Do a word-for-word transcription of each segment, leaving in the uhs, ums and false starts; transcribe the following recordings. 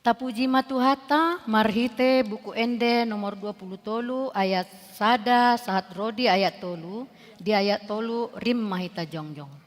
Tapuji ma Tuhanta, marhite Buku Ende nomor dua pulu tolu ayat sada sahat ro di ayat tolu, di ayat tolu rim ma hita jongjong.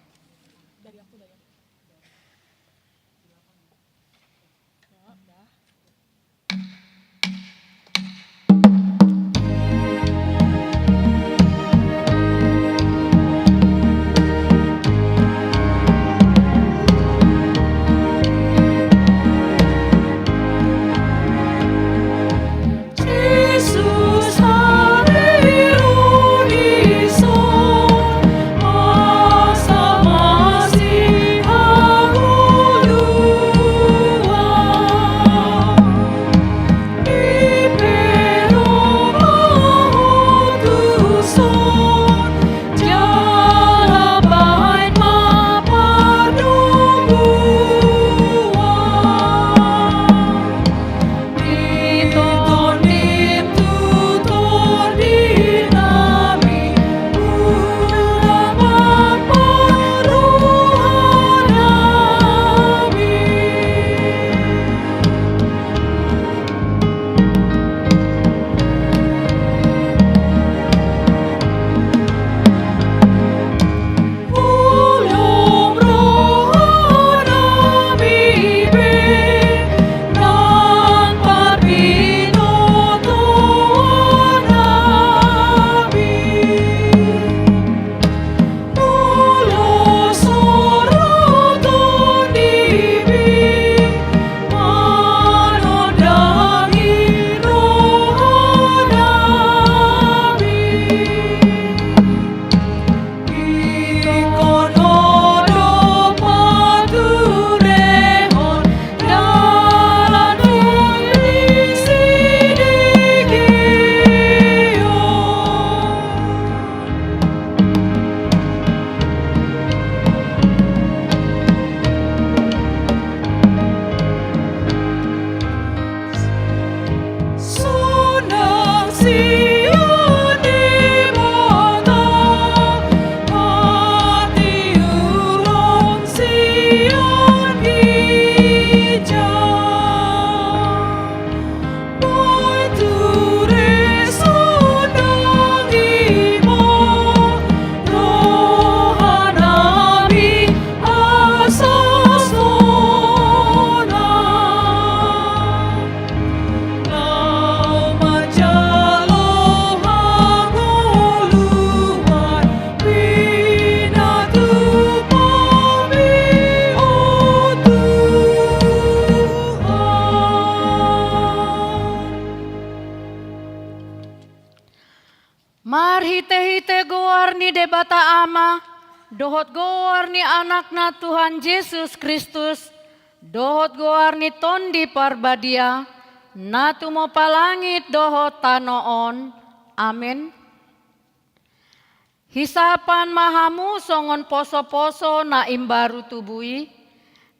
Marhitehite goar ni Debata Ama, dohot goar ni Anakna Tuhan Jesus Kristus, dohot goar ni Tondi Parbadia, na tumompa langit dohot tano on. Amen. Hisapan ma hamu songon posoposo na imbaru tubu i,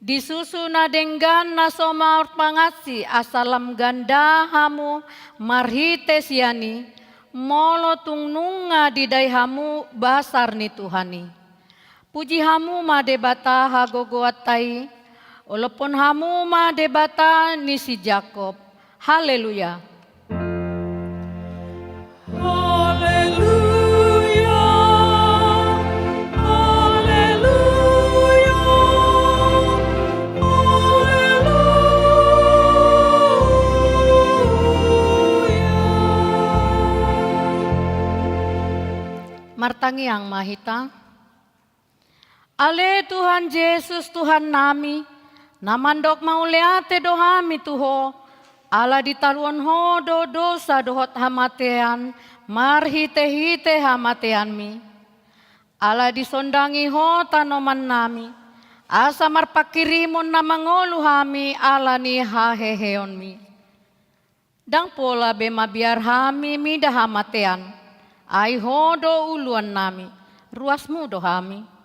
di susu na denggan na so marpangansi asa lam ganda hamu marhite sian i, molo tung nunga didai hamu basar ni Tuhan i. Puji hamu ma Debata hagogoonta i, olophon hamu ma Debata ni si Jakob. Haleluya. Haleluya, haleluya, haleluya. Martangiang ma hita. Ale Tuhan Jesus, Tuhannami, na mandok mauliate do hami tu Ho, ala ditaluhon Ho do dosa dohot hamatean, marhitehite hamateanMi. Ala disondangi Ho tanomannami, asa marpanghirimon na mangolu hami ala ni haheheonMi. Ndang pola be mabiar hami mida hamatean, ai Ho do uluannami, ruasMu do hami.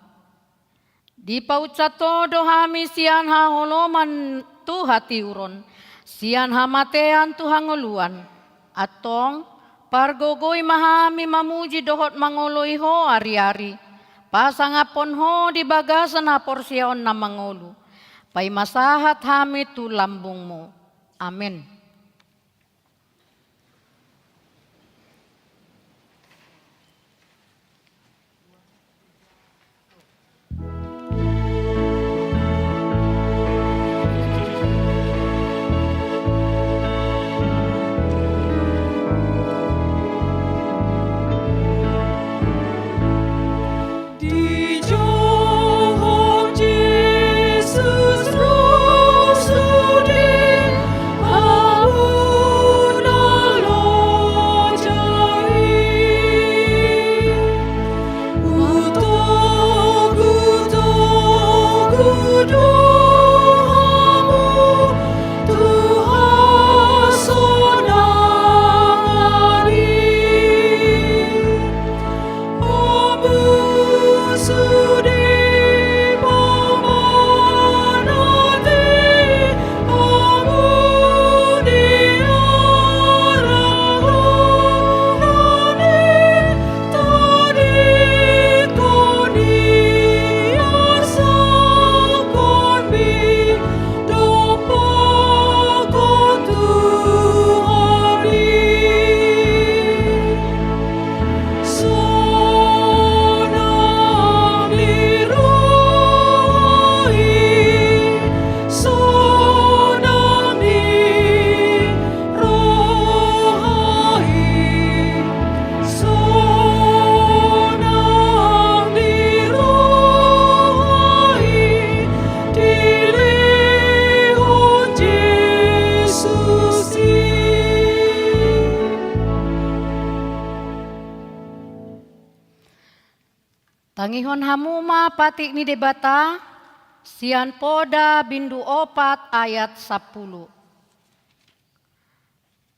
Dipaunsat Ho do hami sian haholoman tu hatiuron, sian hamatean tu hangoluan. Antong, pargogoi ma hami mamuji dohot mangoloi Ho ariari, pasangaphon Ho di bagasan haporseaon na mangolu, paima sahat hami tu lambungMu. Amen. Dijou Jesus ro sude hamu na loja i. Hutogu, togu do hamu tu hasonangan i. Hamu sude pamanat i, hamu di arah rohani, tadingkon i arsangkon mi, dompakkon Tuhan i. Sonang ni roha i, sonang ni roha i, sonang ni roha i, dilehon Jesus i. Tangihon hamu ma patik ni Debata, sian Poda bindu opat ayat sampulu.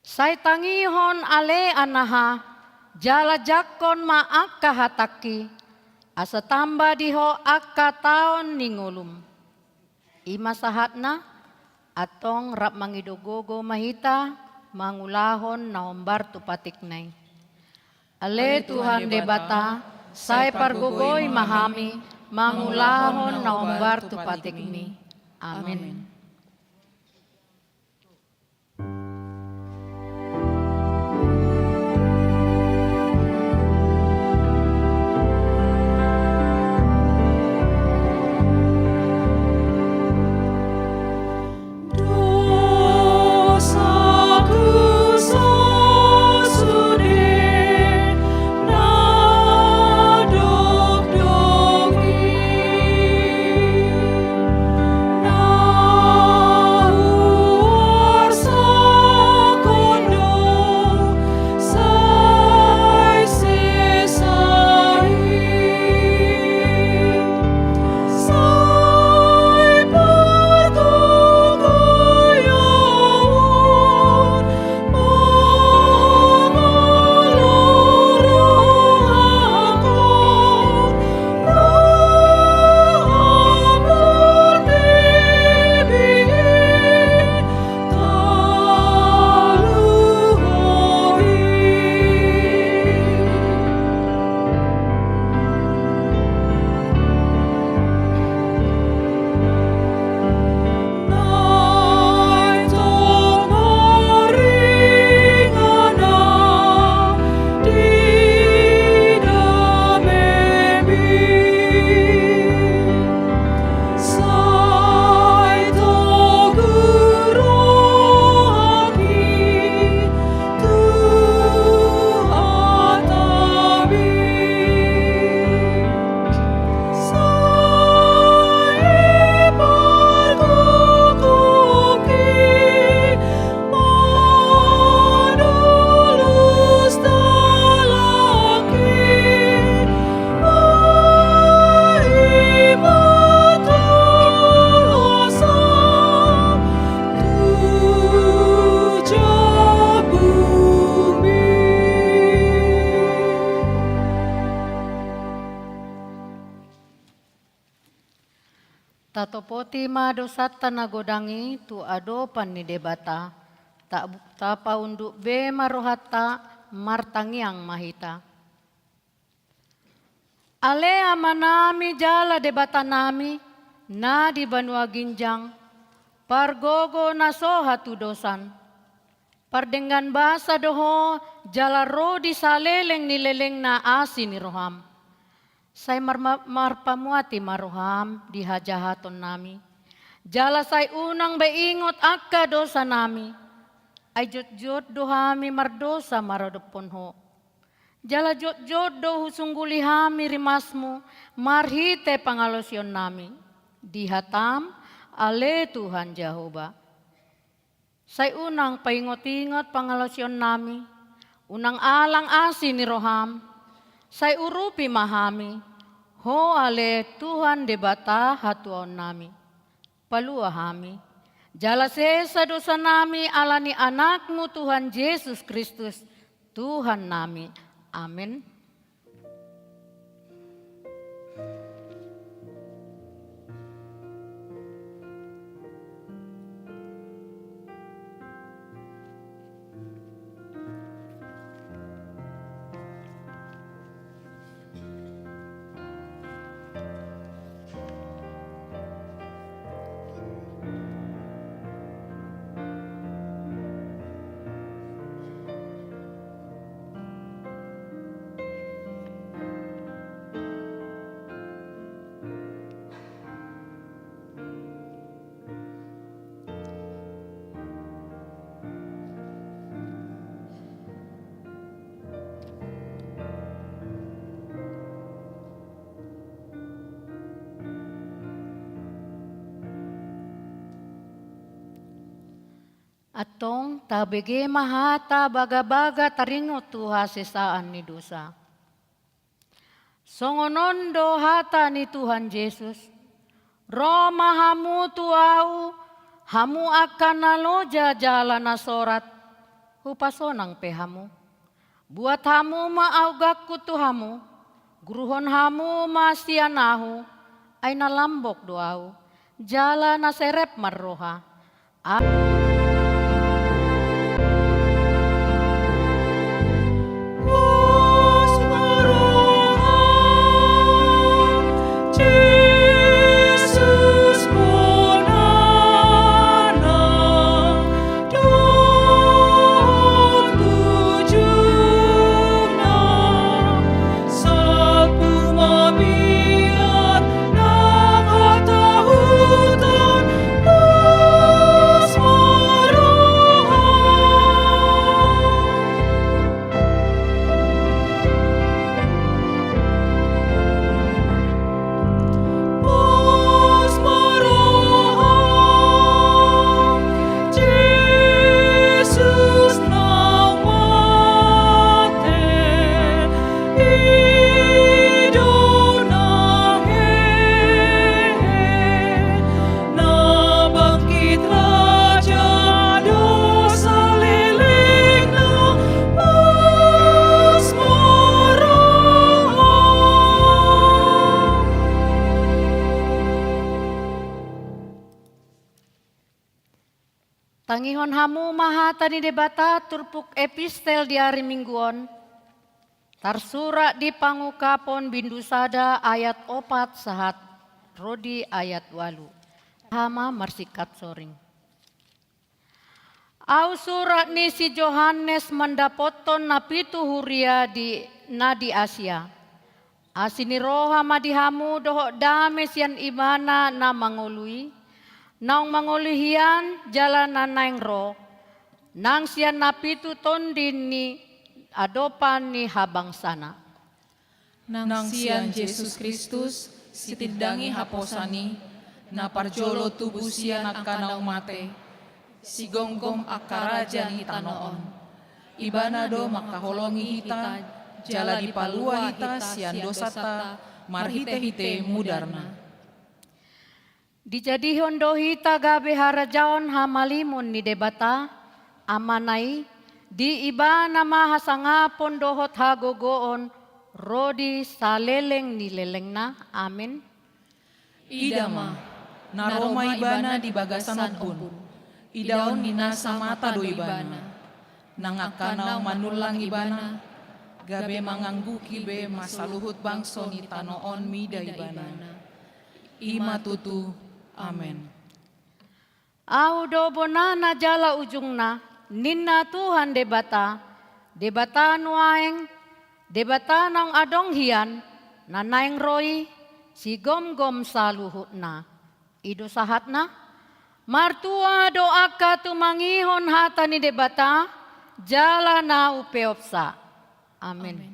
Sai tangihon ale anaha, jala jangkon ma angka hatangki, asa tamba di ho angka taon ni ngolum. I ma sahatna, antong rap mangido gogo ma hita mangulahon na hombar tu patikna i. Ale Tuhan Debata, sai pargogoi ma hami mangulahon na hombar tu patikmi. Amen. Tatopoti ma dosanta na godang i tu adopan ni Debata, ta-, tapaunduk be ma rohanta, martangiang ma hita. Ale Amanami jala Debatanami, na di banua ginjang, Pargogo na so hatudosan. Pardenggan basa do ho, jala ro di saleleng ni lelengna asi ni roham. Sai marma-, marpamuati ma roham di hajahatonnami. Jala sai unang be ingot angka dosanami. Ai jotjot do hami mardosa maradophon ho. Jala jotjot do husungguli hami rimasmu marhite pangalaosionnami. Di hatam, ale Tuhan Jahowa. Sai unang paingot-ingot pangalaosionnami, unang alang asi ni roham, sai urupi ma hami, ho ale Tuhan Debata hatuaonnami. Palua hami, jala sesa dosanami ala ni Anakmu Tuhan Jesus Kristus, Tuhannami. Amen. Antong tabege ma hata bagabaga taringot tu hasesaan ni dosa. Songon on do hata ni Tuhan Jesus, ro ma hamu tu Ahu, hamu angka na loja jala na sorat, hupasonang pe hamu. Buat hamu ma augangku tu hamu, guruhon hamu ma sian Ahu, ai na lambok do Ahu, jala na serep marroha. Tangihon hamu ma hata ni Debata turpuk epistel di ari Minggu on, tarsurat di Pangungkapon bindu sada ayat opat sahat ro di ayat ualu. Hamu ma marsingkat soring. Ahu surat ni si Johannes mandapothon na pitu huria di, na di Asia. Asi ni roha ma di hamu dohot dame sian Ibana na mangolu i, naung mangolu hian jala na naeng ro, nang sian na pitu tondi ni adopan ni habangsana. Nang sian Jesus Kristus, sitindangi haposan i, na parjolo tubu sian angka naung mate, sigomgom angka raja ni tano on. Ibana do mangkaholongi hita, jala dipalua hita sian dosanta marhitehite mudarna. Dijadihon do hita gabe harajaon hamalimon ni Debata, Amana i, di Ibana ma hasangapon dohot hagogoon, ro di saleleng ni lelengna. Amen. Ida ma, na ro ma Ibana di bagasan ombun, idaon ni nasa mata do Ibana. Nang angka naung manullang Ibana, gabe mangangguhi be ma saluhut bangso ni tano on mida Ibana. I ma tutu. Amen. Ahu do bonana jala ujungna, ninna Tuhan Debata, Debata nuaeng, Debata naung adong hian, na naeng ro i, sigomgom saluhutna. I do sahatna. Martua do angka tumangihon hata ni Debata, jala na umpeopsa. Amen. Amen.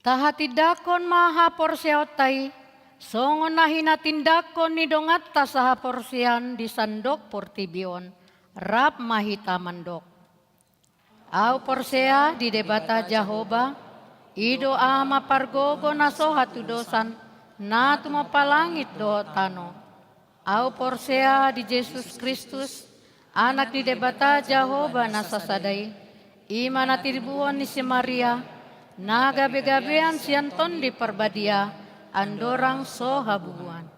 Tahatindangkon ma haporseaonta i, songon na hinatindangkon ni donganta sahaporseaon di sandok portibi on, rap ma hita mandok. Ahu porsea di Debata Jahowa, i do Ama pargogo na so hatudosan, na tumompa langit dohot tano. Ahu porsea di Jesus Kristus, Anak ni Debata Jahowa na sasada i, i ma na tiribuon ni si Maria, na gabegabean sian Tondi Parbadia, andorang so habubuhan.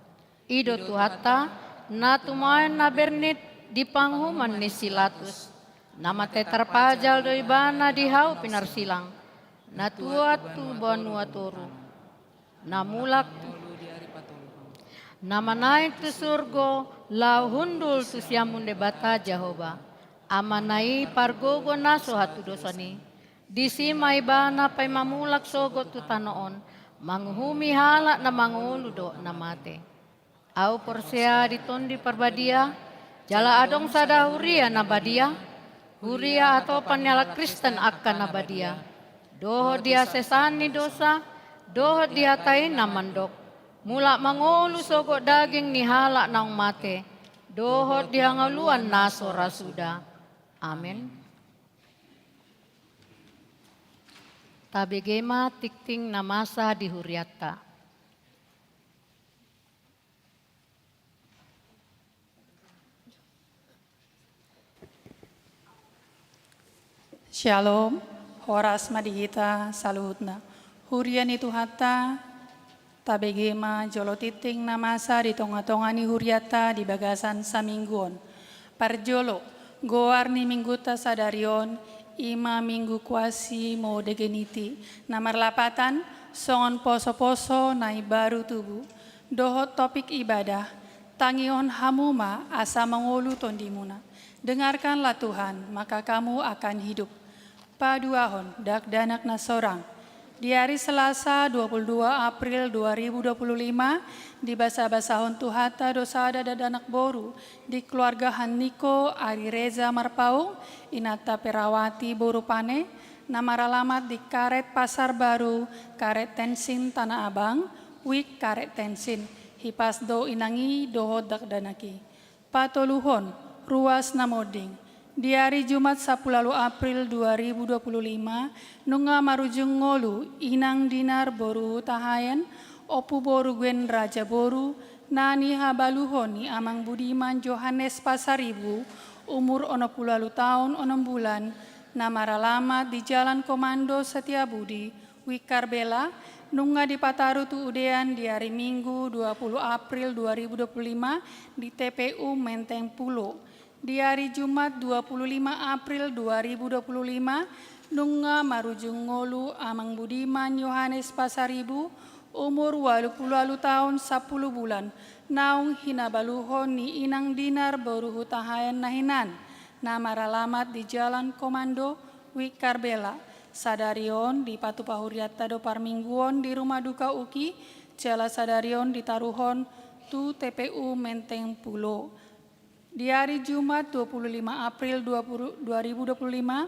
I do Tuhanta, na tumaon na bernit di panguhuman ni si Latus, na mate tarpajal do ibana di hau pinarsilang, na tuat tu banua toru, na mulak, na manaek tu surgo, laho hundul tu siamun Debata Jahowa, Amana i pargogo na so hatudosan i. Disi ma ibana paima mulak sogot tu tano on, manguhumi halak na mangolu dohot na mate. Ahu porsea di Tondi Parbadia, jala adong sada huria na badia, huria atopan ni halak Kristen angka na badia, dohot di hasesaan ni dosa, dohot di hata i na mandok, mulak mangolu sogot daging ni halak naung mate, dohot di hangoluan na so ra suda. Amen. Tabege ma tingting na masa di hurianta. Syalom, horas ma di hita saluhutna. Huria ni Tuhanta, tabege ma jolo tingting na masa di tongatonga ni hurianta di bagasan saminggu on. Parjolo, goar ni minggunta sadari on, i ma Minggu Quasimodogeniti, na marlapatan, songon posoposo na imbaru tubu. Dohot topik ibadah, tangihon hamu ma asa mangolu tondimuna. Dengarkanlah Tuhan, maka kamu akan hidup. Paduahon, dakdanak na sorang. Di ari Selasa, dua puluh dua April dua ribu dua puluh lima, dibasabasahon Tuhanta do sada dakdanak boru, di keluarga Hanniko Ari Reza Marpaung, inanta Perawati boru Pane, na maralamat di Karet Pasar Baru, Karet Tensin Tanah Abang, Wik Karet Tensin, hipas do inang i dohot dakdanak i. Patoluhon, ruas na monding, Di ari Jumat sampulu ualu April dua ribu dua puluh lima, nunga marujung ngolu Inang Dinar boru Hutahaean, Ompu boru Gwen Raja boru, na nihabaluhon ni Amang Budiman Johannes Pasaribu, umur onom pulu ualu taon onom bulan, na maralamat di Jalan Komando Setiabudi, Wik Karbela, nunga dipataru tu udean di ari Minggu dua pulu April dua ribu dua puluh lima di T P U Menteng Pulo. Di ari Jumat dua pulu lima April dua ribu dua puluh lima, nunga marujung ngolu Amang Budiman Yohanes Pasaribu, umur ualu pulu ualu taon sampulu bulan, naung hinabaluhon ni Inang Dinar boru Hutahaean na hinan, na maralamat di Jalan Komando, Wik Karbela. Sadari on dipatupa hurianta do parmingguon di rumah duka uki, jala sadari on ditaruhon tu T P U Menteng Pulo. Di ari Jumat dua pulu lima April dua pulu, dua ribu dua puluh lima,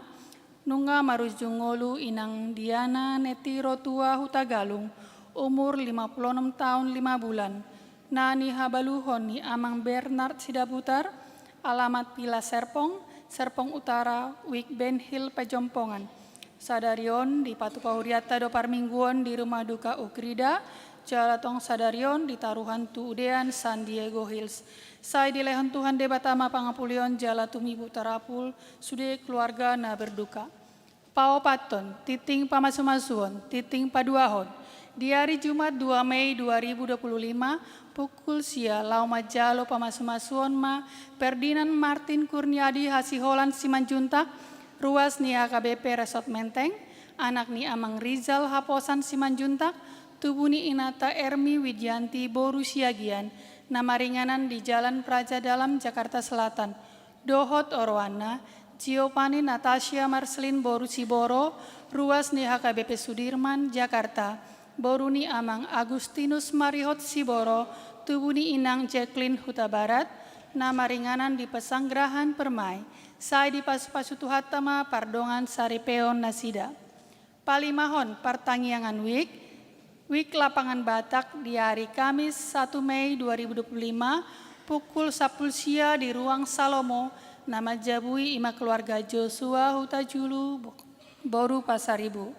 nunga marujung ngolu Inang Diana Netiro Tua Hutagalung, umur lima pulu onom taon lima bulan, na nihabaluhon ni Amang Bernard Sidabutar, alamat Villa Serpong, Serpong Utara, Wik Benhil Pejompongan. Sadari on dipatupa hurianta do parmingguon di rumah duka Ukrida, jala tong sadari on ditaruhon tu udean San Diego Hills. Sai dilehon Tuhan Debata ma pangapulion jala tumibu tarapul sude keluarga na berduka. Paopathon, tingting pamasumasuon, tingting paduahon. Di ari Jumat dua Mei dua ribu dua puluh lima, pukul sia laho manjalo pamasumasuon ma Ferdinand Martin Kurniadi Hasiholan Simanjuntak, ruas ni H K B P Resort Menteng, anak ni Amang Rizal Haposan Simanjuntak, tubu ni inanta Ermi Widianti boru Siagian, na maringanan di Jalan Praja Dalam, Jakarta Selatan, dohot oroanna, Giovanni Natasha Marcelin boru Siboro, ruas ni H K B P Sudirman, Jakarta, boru ni Amang Agustinus Marihot Siboro, tubu ni Inang Jacqueline Hutabarat, na maringanan di Pesanggerahan Permai, sai dipasupasu Tuhanta ma pardongan saripeon nasida. Palimahon, partangiangan wik, Wik Lapangan Batak di ari Kamis satu Mei dua ribu dua puluh lima, pukul sampulu sia di Ruang Salomo, na manjabui i ma keluarga Joshua Hutajulu, bo-, boru Pasaribu.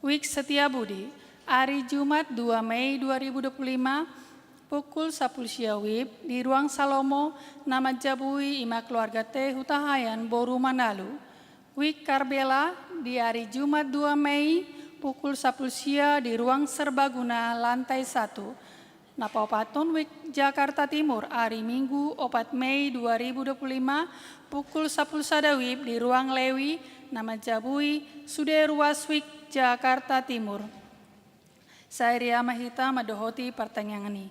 Wik Setiabudi, ari Jumat dua Mei dua ribu dua puluh lima, pukul sampulu sia wib di Ruang Salomo, na manjabui i ma keluarga T Hutahaean boru Manalu. Wik Karbela di ari Jumat dua Mei, pukul sampulu sia di Ruang Serbaguna lantai satu. Na paopathon, Wik Jakarta Timur, ari Minggu opat Mei dua ribu dua puluh lima, pukul sampulu sada wib di Ruang Lewi, na manjabui sude ruas Wik Jakarta Timur. Sai ria ma hita mandohoti partangiangan i.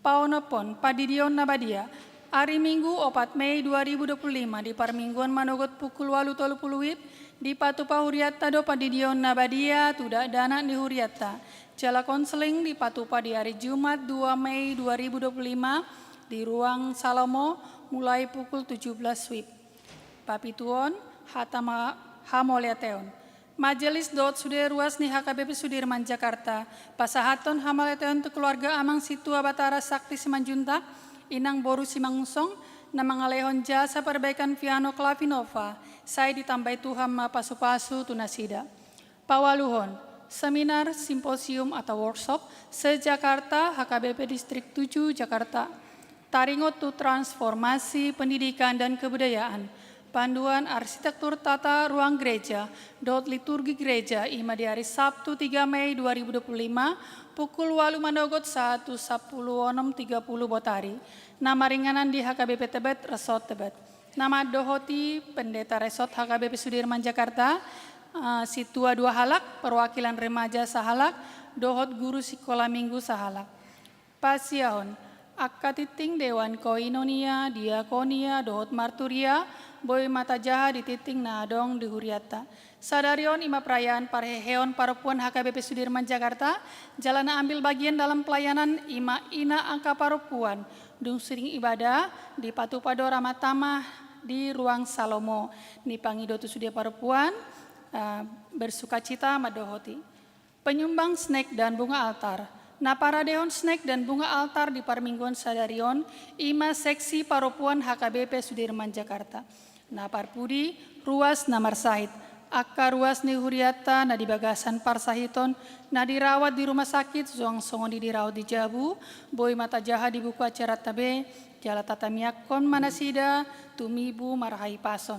Paonomhon, pandidion na badia. Ari Minggu opat Mei dua ribu dua puluh lima, di parmingguon manogot pukul ualu tolu pulu wib, dipatupa hurianta do pandidion na badia tu dakdanak ni hurianta. Jala konseling dipatupa di ari Jumat dua Mei dua ribu dua puluh lima di Ruang Salomo, mulai pukul tujuh belas wib. Papituon, hata ma-, hamauliateon. Majelis dohot sude ruas ni H K B P Sudirman Jakarta pasahathon hamauliateon tu keluarga Amang Sintua Batara Sakti Simanjuntak, Inang boru Simangunsong, na mangalehon jasa perbaikan piano Clavinova, sai ditambai Tuhan ma pasupasu tu nasida. Paualuhon, seminar, simposium atau workshop se-Jakarta, H K B P Distrik tujuh Jakarta, taringot tu transformasi pendidikan dan kebudayaan, panduan arsitektur tata ruang gereja dohot liturgi gereja, i ma di ari Sabtu tiga Mei dua ribu dua puluh lima, pukul ualu manogot sahat tu sampulu onom tiga pulu botari, na maringanan di H K B P Tebet, Resort Tebet. Na mandohoti, Pendeta Resort H K B P Sudirman Jakarta, eh, Sintua dua halak, perwakilan remaja sahalak, dohot guru sikola minggu sahalak. Pasiahon, angka tingting dewan koinonia, diakonia dohot marturia, boi ma tajaha di tingting na adong di hurianta. Sadari on i ma perayaan parheheon parompuan H K B P Sudirman Jakarta, jala na ambil bagian dalam pelayanan i ma ina angka parompuan. Dung siring ibadah, dipatupa do ramatan ma di Ruang Salomo. Nipangido tu sude parompuan, eh, bersukacita mandohoti. Penyumbang snack dan bunga altar. Na paradehon snack dan bunga altar di parmingguon sadari on, i ma seksi parompuan H K B P Sudirman Jakarta. Na parpudi, ruas na marsahit. Angka ruas ni hurianta na di bagasan parsahiton, na dirawat di rumah sakit, suang songon i dirawat di jabu, boi ma tajaha di buku acaranta be, jala tatamiangkon ma nasida tumibu marhahipason.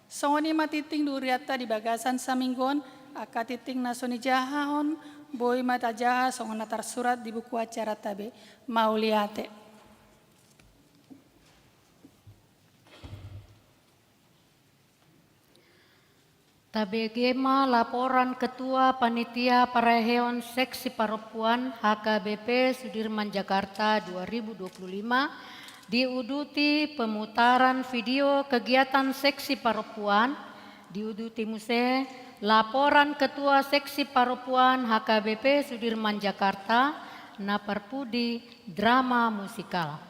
Songon i ma tingting di hurianta di bagasan saminggu on, angka tingting na so nijahahon, boi ma tajaha songon na tarsurat di buku acaranta be. Mauliate. Tabege ma laporan Ketua Panitia Parheheon Seksi Parompuan H K B P Sudirman Jakarta dua ribu dua puluh lima, diuduti pemutaran video kegiatan Seksi Parompuan, diuduti muse laporan Ketua Seksi Parompuan H K B P Sudirman Jakarta, na parpudi drama musikal.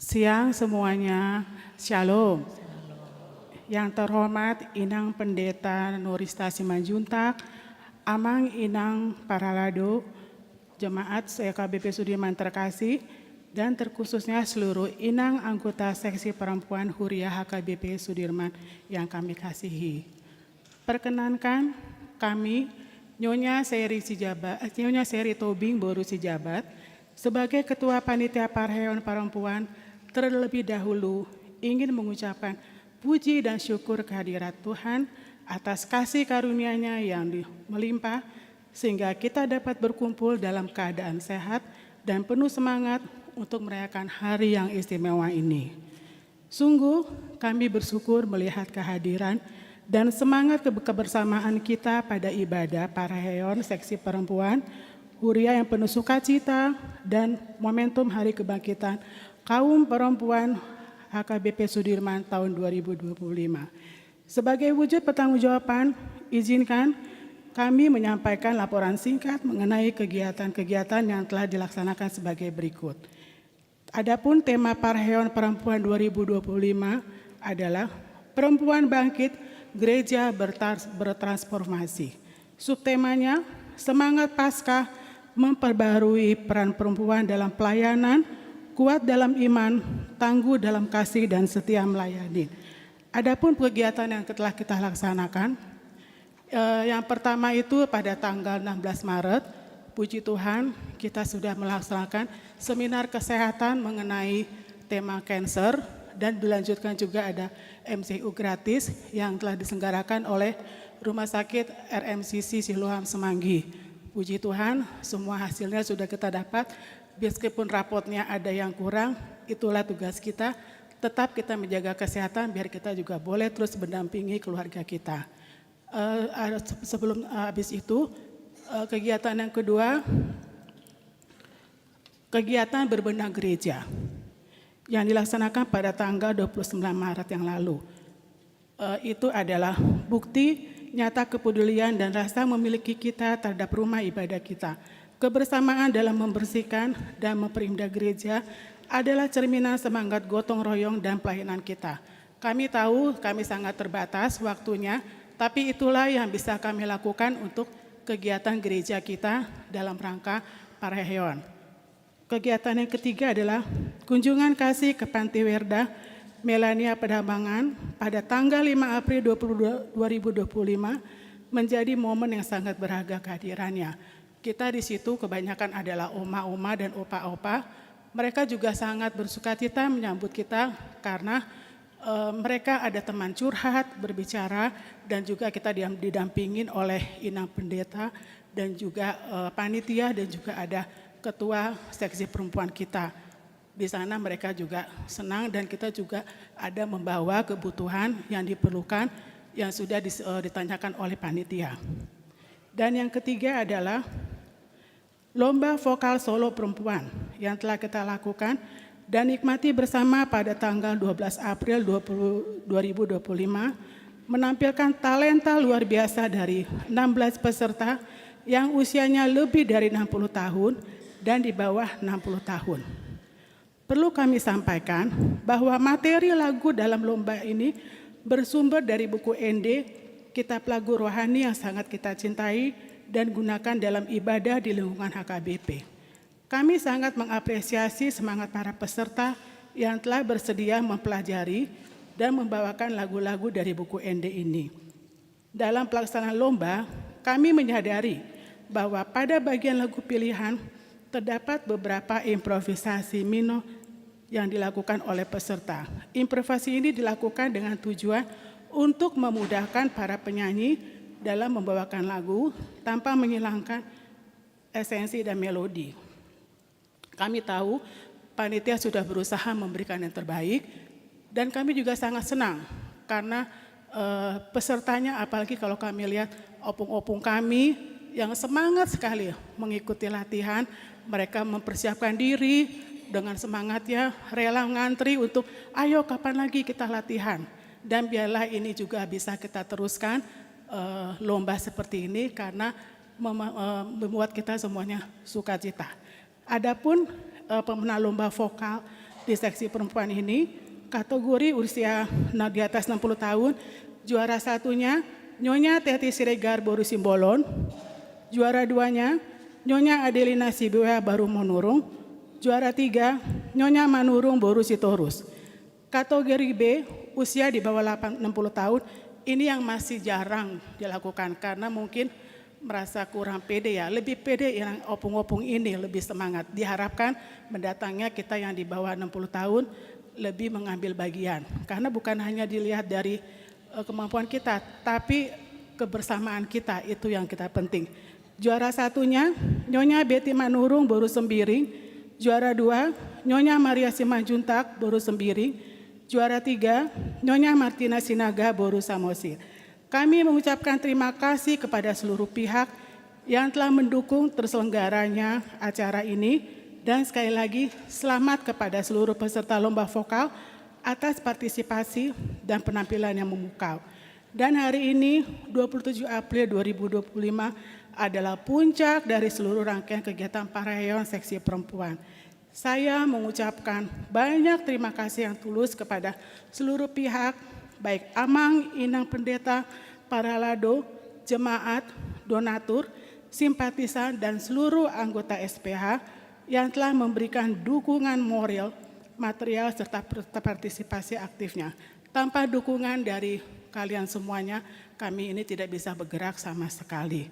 Siang semuanya, Shalom. Yang terhormat Inang Pendeta Nurista Simanjuntak, Amang Inang Parhalado, jemaat se-H K B P Sudirman terkasih, dan terkhususnya seluruh Inang anggota Seksi Perempuan Huria H K B P Sudirman yang kami kasihi. Perkenankan kami, Nyonya Seri Sijabat, eh, Nyonya Seri Tobing boru Sijabat, sebagai Ketua Panitia Parheheon Parompuan, terlebih dahulu ingin mengucapkan puji dan syukur kehadirat Tuhan atas kasih karunia-Nya yang di-, melimpah, sehingga kita dapat berkumpul dalam keadaan sehat dan penuh semangat untuk merayakan hari yang istimewa ini. Sungguh, kami bersyukur melihat kehadiran dan semangat ke-, kebersamaan kita pada ibadah parheheon Seksi Perempuan Huria yang penuh sukacita dan momentum Hari Kebangkitan Kaum Perempuan H K B P Sudirman tahun dua ribu dua puluh lima. Sebagai wujud pertanggungjawaban, izinkan kami menyampaikan laporan singkat mengenai kegiatan-kegiatan yang telah dilaksanakan sebagai berikut. Adapun tema Parheheon Perempuan dua ribu dua puluh lima adalah Perempuan Bangkit, Gereja Bertars-, Bertransformasi. Subtemanya, Semangat Paskah memperbarui peran perempuan dalam pelayanan, kuat dalam iman, tangguh dalam kasih, dan setia melayani. Adapun kegiatan yang telah kita laksanakan, Eh, yang pertama itu pada tanggal enam belas Maret, puji Tuhan, kita sudah melaksanakan seminar kesehatan mengenai tema cancer dan dilanjutkan juga ada M C U gratis yang telah diselenggarakan oleh Rumah Sakit R M C C Siloam Semanggi. Puji Tuhan, semua hasilnya sudah kita dapat. Meskipun rapotnya ada yang kurang, itulah tugas kita. Tetap kita menjaga kesehatan biar kita juga boleh terus mendampingi keluarga kita. Eh, ada se-, sebelum, eh, habis itu, eh, kegiatan yang kedua, kegiatan berbenah gereja yang dilaksanakan pada tanggal dua puluh sembilan Maret yang lalu. Eh, itu adalah bukti nyata kepedulian dan rasa memiliki kita terhadap rumah ibadah kita. Kebersamaan dalam membersihkan dan memperindah gereja adalah cerminan semangat gotong royong dan pelayanan kita. Kami tahu kami sangat terbatas waktunya, tapi itulah yang bisa kami lakukan untuk kegiatan gereja kita dalam rangka Parheheon. Kegiatan yang ketiga adalah kunjungan kasih ke Panti Werda Melania Pademangan pada tanggal lima April dua puluh dua, dua ribu dua puluh lima menjadi momen yang sangat berharga kehadirannya. Kita di situ kebanyakan adalah oma-oma dan opa-opa. Mereka juga sangat bersukacita menyambut kita karena, eh, mereka ada teman curhat, berbicara, dan juga kita diam-, didampingin oleh Inang Pendeta dan juga, eh, panitia, dan juga ada ketua seksi perempuan kita. Di sana mereka juga senang dan kita juga ada membawa kebutuhan yang diperlukan yang sudah dis-, eh, ditanyakan oleh panitia. Dan yang ketiga adalah lomba vokal solo perempuan yang telah kita lakukan dan nikmati bersama pada tanggal dua belas April dua puluh, dua ribu dua puluh lima, menampilkan talenta luar biasa dari enam belas peserta yang usianya lebih dari enam puluh tahun dan di bawah enam puluh tahun. Perlu kami sampaikan bahwa materi lagu dalam lomba ini bersumber dari buku Ende, kitab lagu rohani yang sangat kita cintai dan gunakan dalam ibadah di lingkungan H K B P. Kami sangat mengapresiasi semangat para peserta yang telah bersedia mempelajari dan membawakan lagu-lagu dari buku Ende ini. Dalam pelaksanaan lomba, kami menyadari bahwa pada bagian lagu pilihan terdapat beberapa improvisasi mino yang dilakukan oleh peserta. Improvisasi ini dilakukan dengan tujuan untuk memudahkan para penyanyi dalam membawakan lagu tanpa menghilangkan esensi dan melodi. Kami tahu panitia sudah berusaha memberikan yang terbaik, dan kami juga sangat senang karena, eh, pesertanya, apalagi kalau kami lihat opung-opung kami yang semangat sekali mengikuti latihan, mereka mempersiapkan diri dengan semangatnya, rela ngantri untuk, "Ayo, kapan lagi kita latihan?" Dan biarlah ini juga bisa kita teruskan, eh, lomba seperti ini karena mema-, eh, membuat kita semuanya sukacita. Adapun, eh, pemenang lomba vokal di seksi perempuan ini, kategori usia na-, di atas enam puluh tahun, juara satunya Nyonya Teti Siregar boru Simbolon, juara duanya Nyonya Adelina Sibuea boru Manurung, juara tiga Nyonya Manurung boru Sitorus. Kategori B, usia di bawah delapan, enam puluh tahun, ini yang masih jarang dilakukan karena mungkin merasa kurang pede ya, lebih pede yang opung-opung ini lebih semangat. Diharapkan mendatangnya kita yang di bawah enam puluh tahun lebih mengambil bagian. Karena bukan hanya dilihat dari, eh, kemampuan kita, tapi kebersamaan kita itu yang kita penting. Juara satunya, Nyonya Betty Manurung boru Sembiring. Juara dua, Nyonya Maria Simanjuntak boru Sembiring. Juara tiga, Nyonya Martina Sinaga boru Samosir. Kami mengucapkan terima kasih kepada seluruh pihak yang telah mendukung terselenggaranya acara ini, dan sekali lagi selamat kepada seluruh peserta lomba vokal atas partisipasi dan penampilan yang memukau. Dan hari ini, dua puluh tujuh April dua ribu dua puluh lima, adalah puncak dari seluruh rangkaian kegiatan parayauan seksi perempuan. Saya mengucapkan banyak terima kasih yang tulus kepada seluruh pihak, baik amang, inang pendeta, paralado, jemaat, donatur, simpatisan, dan seluruh anggota S P H yang telah memberikan dukungan moral, material, serta per-, partisipasi aktifnya. Tanpa dukungan dari kalian semuanya, kami ini tidak bisa bergerak sama sekali.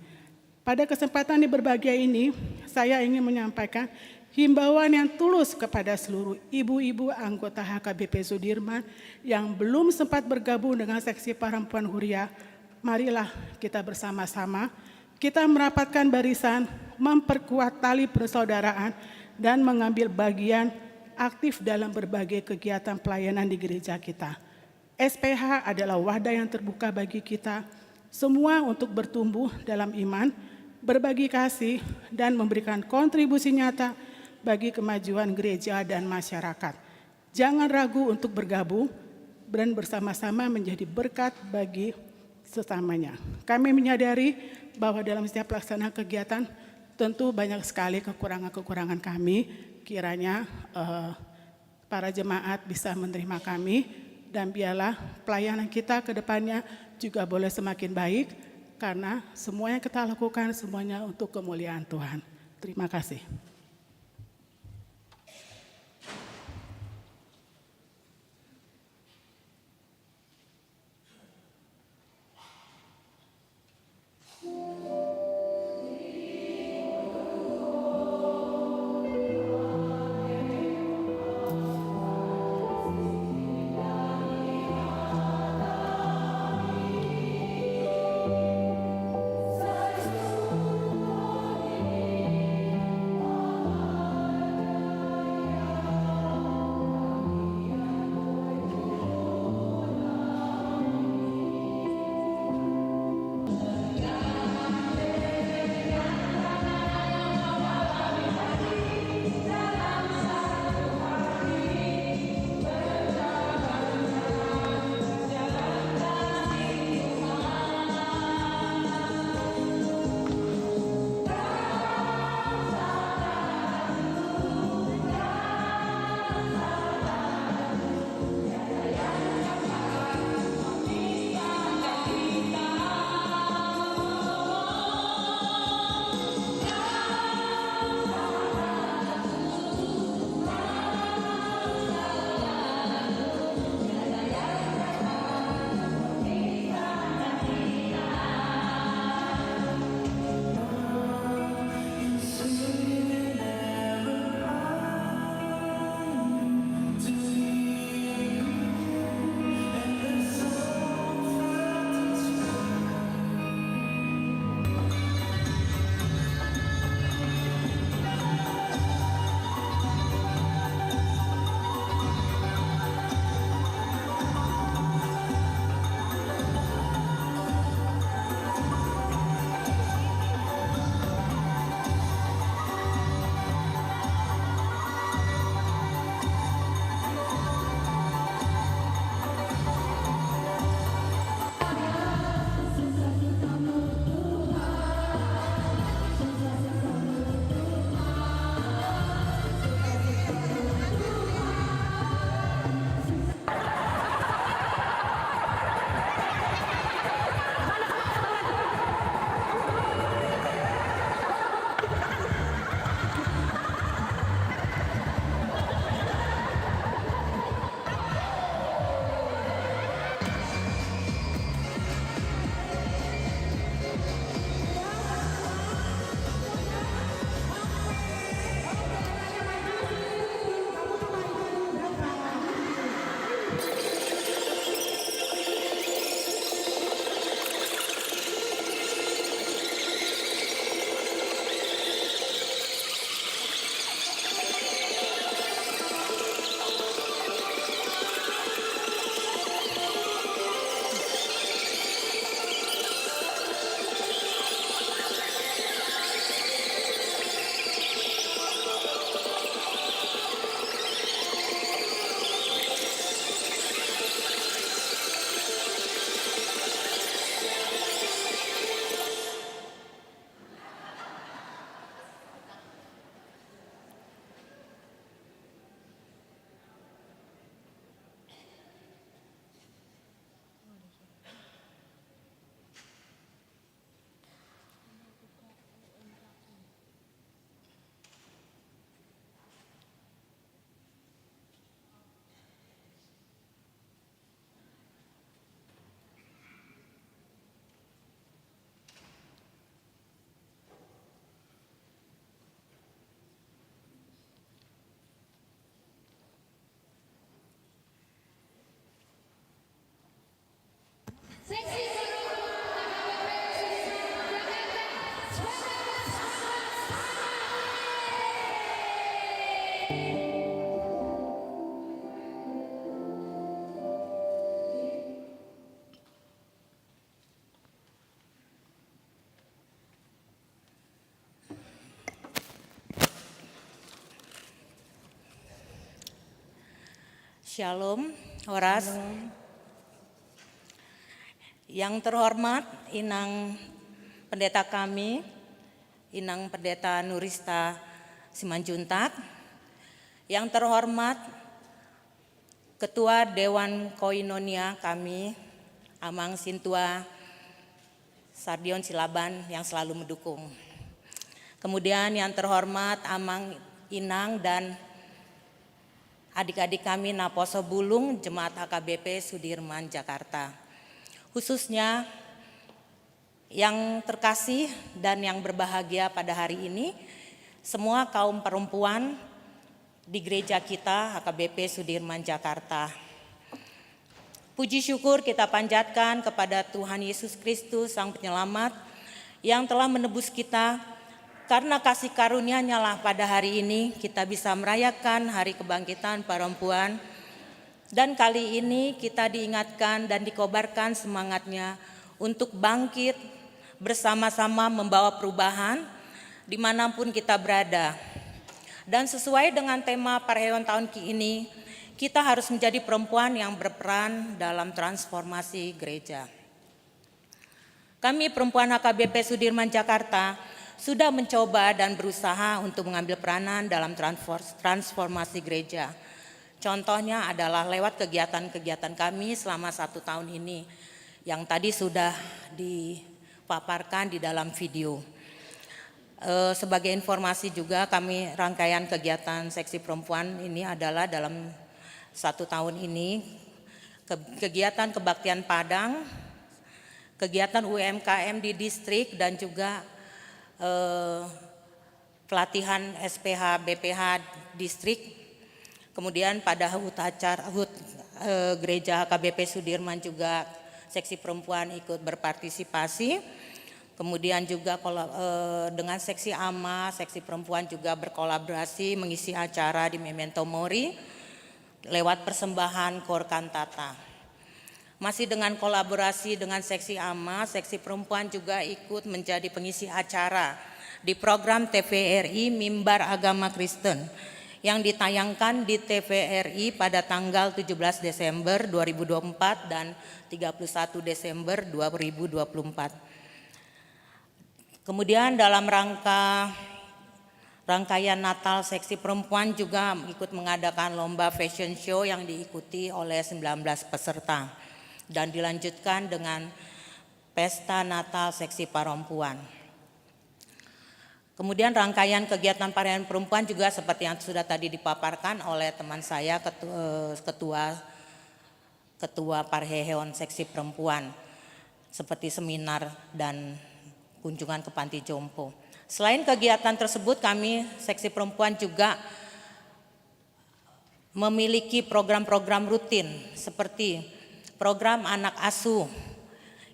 Pada kesempatan yang berbahagia ini, saya ingin menyampaikan himbauan yang tulus kepada seluruh ibu-ibu anggota H K B P Sudirman yang belum sempat bergabung dengan seksi perempuan Huria. Marilah kita bersama-sama, kita merapatkan barisan, memperkuat tali persaudaraan, dan mengambil bagian aktif dalam berbagai kegiatan pelayanan di gereja kita. S P H adalah wadah yang terbuka bagi kita semua untuk bertumbuh dalam iman, berbagi kasih, dan memberikan kontribusi nyata bagi kemajuan gereja dan masyarakat. Jangan ragu untuk bergabung dan bersama-sama menjadi berkat bagi sesamanya. Kami menyadari bahwa dalam setiap pelaksanaan kegiatan tentu banyak sekali kekurangan-kekurangan kami. Kiranya, eh, para jemaat bisa menerima kami, dan biarlah pelayanan kita ke depannya juga boleh semakin baik, karena semua yang kita lakukan semuanya untuk kemuliaan Tuhan. Terima kasih. Shalom, horas. Yang terhormat Inang Pendeta kami, Inang Pendeta Nurista Simanjuntak. Yang terhormat Ketua Dewan Koinonia kami, Amang Sintua Sardion Silaban yang selalu mendukung. Kemudian yang terhormat Amang, Inang, dan adik-adik kami naposo bulung Jemaat H K B P Sudirman, Jakarta. Khususnya yang terkasih dan yang berbahagia pada hari ini, semua kaum perempuan di gereja kita, H K B P Sudirman, Jakarta. Puji syukur kita panjatkan kepada Tuhan Yesus Kristus, Sang Penyelamat, yang telah menebus kita. Karena kasih karunia-Nya lah pada hari ini kita bisa merayakan Hari Kebangkitan Perempuan. Dan kali ini kita diingatkan dan dikobarkan semangatnya untuk bangkit, bersama-sama membawa perubahan dimanapun kita berada. Dan sesuai dengan tema parheon tahun ki-, ini, kita harus menjadi perempuan yang berperan dalam transformasi gereja. Kami perempuan H K B P Sudirman, Jakarta, sudah mencoba dan berusaha untuk mengambil peranan dalam transfor-, transformasi gereja. Contohnya adalah lewat kegiatan-kegiatan kami selama satu tahun ini, yang tadi sudah dipaparkan di dalam video. Eh, sebagai informasi juga, kami rangkaian kegiatan seksi perempuan ini adalah dalam satu tahun ini, ke-, kegiatan kebaktian Padang, kegiatan U M K M di distrik, dan juga, eh, pelatihan S P H B P H distrik. Kemudian pada HUT acara, HUT, eh, Gereja H K B P Sudirman juga seksi perempuan ikut berpartisipasi. Kemudian juga kola-, eh, dengan seksi AMA, seksi perempuan juga berkolaborasi mengisi acara di Memento Mori lewat persembahan kor kantata. Masih dengan kolaborasi dengan seksi AMA, seksi perempuan juga ikut menjadi pengisi acara di program T V R I Mimbar Agama Kristen yang ditayangkan di T V R I pada tanggal tujuh belas Desember dua ribu dua puluh empat dan tiga puluh satu Desember dua ribu dua puluh empat. Kemudian dalam rangka rangkaian Natal, seksi perempuan juga ikut mengadakan lomba fashion show yang diikuti oleh sembilan belas peserta dan dilanjutkan dengan pesta Natal seksi perempuan. Kemudian rangkaian kegiatan parheon perempuan juga seperti yang sudah tadi dipaparkan oleh teman saya, ketu-, eh, ketua, ketua parheon seksi perempuan, seperti seminar dan kunjungan ke panti jompo. Selain kegiatan tersebut, kami seksi perempuan juga memiliki program-program rutin seperti program anak asuh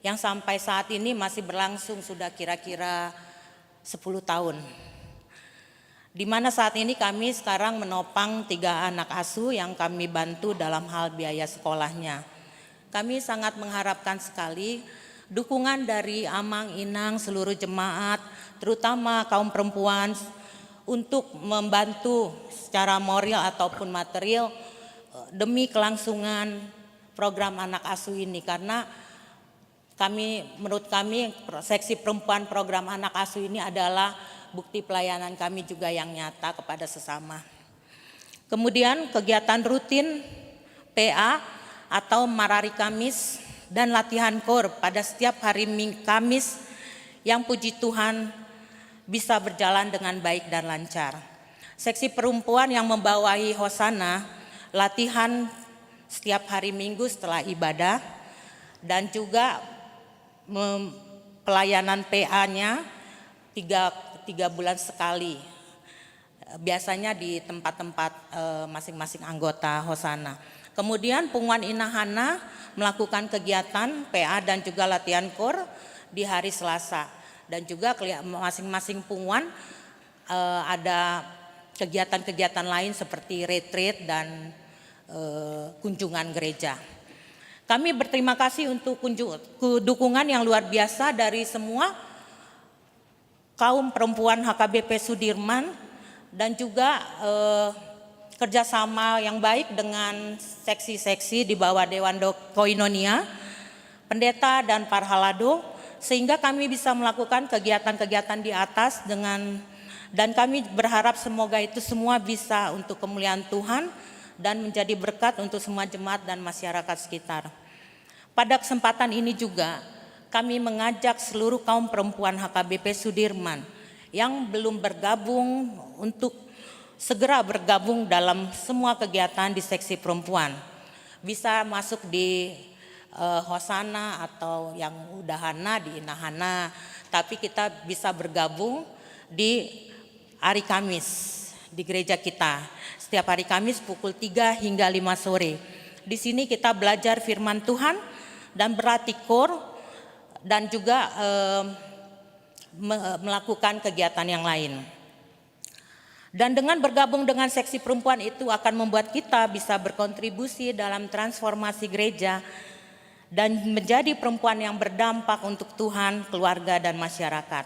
yang sampai saat ini masih berlangsung sudah kira-kira sepuluh tahun. Di mana saat ini kami sekarang menopang tiga anak asuh yang kami bantu dalam hal biaya sekolahnya. Kami sangat mengharapkan sekali dukungan dari amang, inang, seluruh jemaat, terutama kaum perempuan, untuk membantu secara moral ataupun material, eh, demi kelangsungan program anak asuh ini, karena kami, menurut kami, seksi perempuan program anak asuh ini adalah bukti pelayanan kami juga yang nyata kepada sesama. Kemudian kegiatan rutin P A atau marari Kamis dan latihan kor pada setiap hari Ming-, Kamis yang puji Tuhan bisa berjalan dengan baik dan lancar. Seksi perempuan yang membawahi Hosana latihan setiap hari Minggu setelah ibadah dan juga mem-, pelayanan P A-nya tiga, tiga bulan sekali. Biasanya di tempat-tempat, eh, masing-masing anggota Hosana. Kemudian punguan Inahana melakukan kegiatan P A dan juga latihan kor di hari Selasa. Dan juga kelia-, masing-masing punguan, eh, ada kegiatan-kegiatan lain seperti retreat dan, eh, kunjungan gereja. Kami berterima kasih untuk kunju-, ku-, dukungan yang luar biasa dari semua kaum perempuan H K B P Sudirman dan juga, eh, kerjasama yang baik dengan seksi-seksi di bawah Dewan Do-, Koinonia, pendeta dan parhalado, sehingga kami bisa melakukan kegiatan-kegiatan di atas dengan, dan kami berharap semoga itu semua bisa untuk kemuliaan Tuhan dan menjadi berkat untuk semua jemaat dan masyarakat sekitar. Pada kesempatan ini juga, kami mengajak seluruh kaum perempuan H K B P Sudirman yang belum bergabung untuk segera bergabung dalam semua kegiatan di seksi perempuan. Bisa masuk di, eh, Hosana atau yang udah hana di Inahana, tapi kita bisa bergabung di hari Kamis di gereja kita. Setiap hari Kamis pukul tiga hingga lima sore. Di sini kita belajar firman Tuhan dan berlatih koor dan juga, eh, me-, melakukan kegiatan yang lain. Dan dengan bergabung dengan seksi perempuan itu akan membuat kita bisa berkontribusi dalam transformasi gereja dan menjadi perempuan yang berdampak untuk Tuhan, keluarga, dan masyarakat.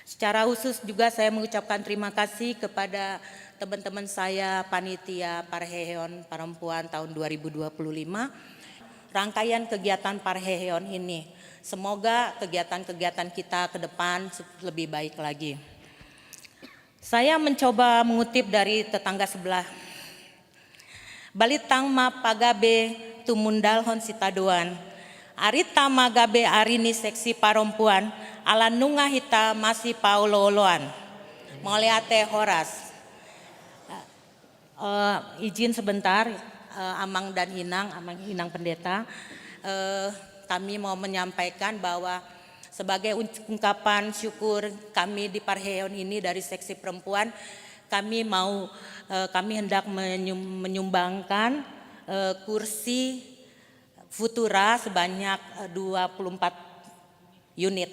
Secara khusus juga saya mengucapkan terima kasih kepada teman-teman saya, panitia Parheheon Perempuan tahun dua ribu dua puluh lima, rangkaian kegiatan Parheheon ini. Semoga kegiatan-kegiatan kita ke depan se-, lebih baik lagi. Saya mencoba mengutip dari tetangga sebelah. Balitang ma pagabe tumundalhon sitadoan. Arita ma gabe ari ni seksi parompuan, ala nunga hita masipaolooloan. Mauliate, horas. Eh, izin sebentar, eh, Amang dan Inang, Amang Inang Pendeta. Eh, kami mau menyampaikan bahwa sebagai un-, ungkapan syukur kami di Parheheon ini dari seksi perempuan, kami mau, eh, kami hendak menyum-, menyumbangkan, eh, kursi Futura sebanyak, eh, dua puluh empat unit.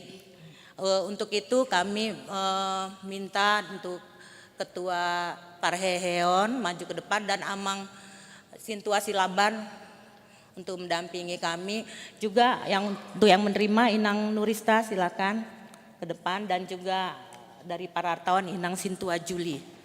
Eh, untuk itu kami, eh, minta untuk Ketua Parheheon maju ke depan dan Amang Sintua Silaban untuk mendampingi kami. Juga yang, untuk yang menerima, Inang Nurista, silakan ke depan, dan juga dari Parartawan, Inang Sintua Juli.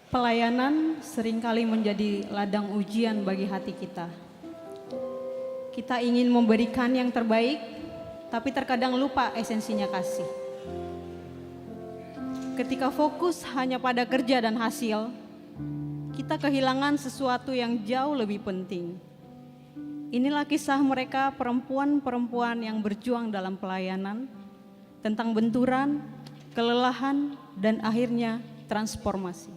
Pelayanan seringkali menjadi ladang ujian bagi hati kita. Kita ingin memberikan yang terbaik, tapi terkadang lupa esensinya kasih. Ketika fokus hanya pada kerja dan hasil, kita kehilangan sesuatu yang jauh lebih penting. Inilah kisah mereka, perempuan-perempuan yang berjuang dalam pelayanan, tentang benturan, kelelahan, dan akhirnya transformasi.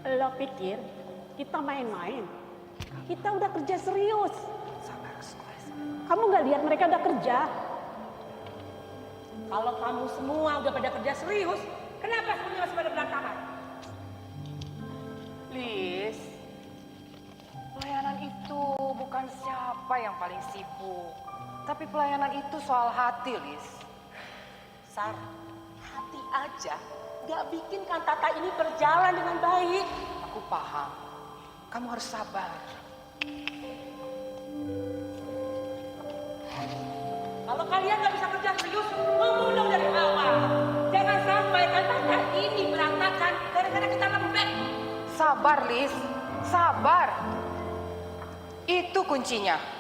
Lo pikir kita main-main? Kita udah kerja serius. Sabar, Squash. Kamu nggak lihat mereka udah kerja? Kalau kamu semua udah pada kerja serius, kenapa semuanya masih pada berantakan? Lis, pelayanan itu bukan siapa yang paling sibuk, tapi pelayanan itu soal hati, Lis. Sar, hati aja nggak bikin kantata ini berjalan dengan baik. Aku paham. Kamu harus sabar. Kalau kalian nggak bisa kerja serius, ngomong dong dari awal. Jangan sampai kantata ini berantakan gara-gara kita lembek. Sabar, Lis. Sabar. Itu kuncinya.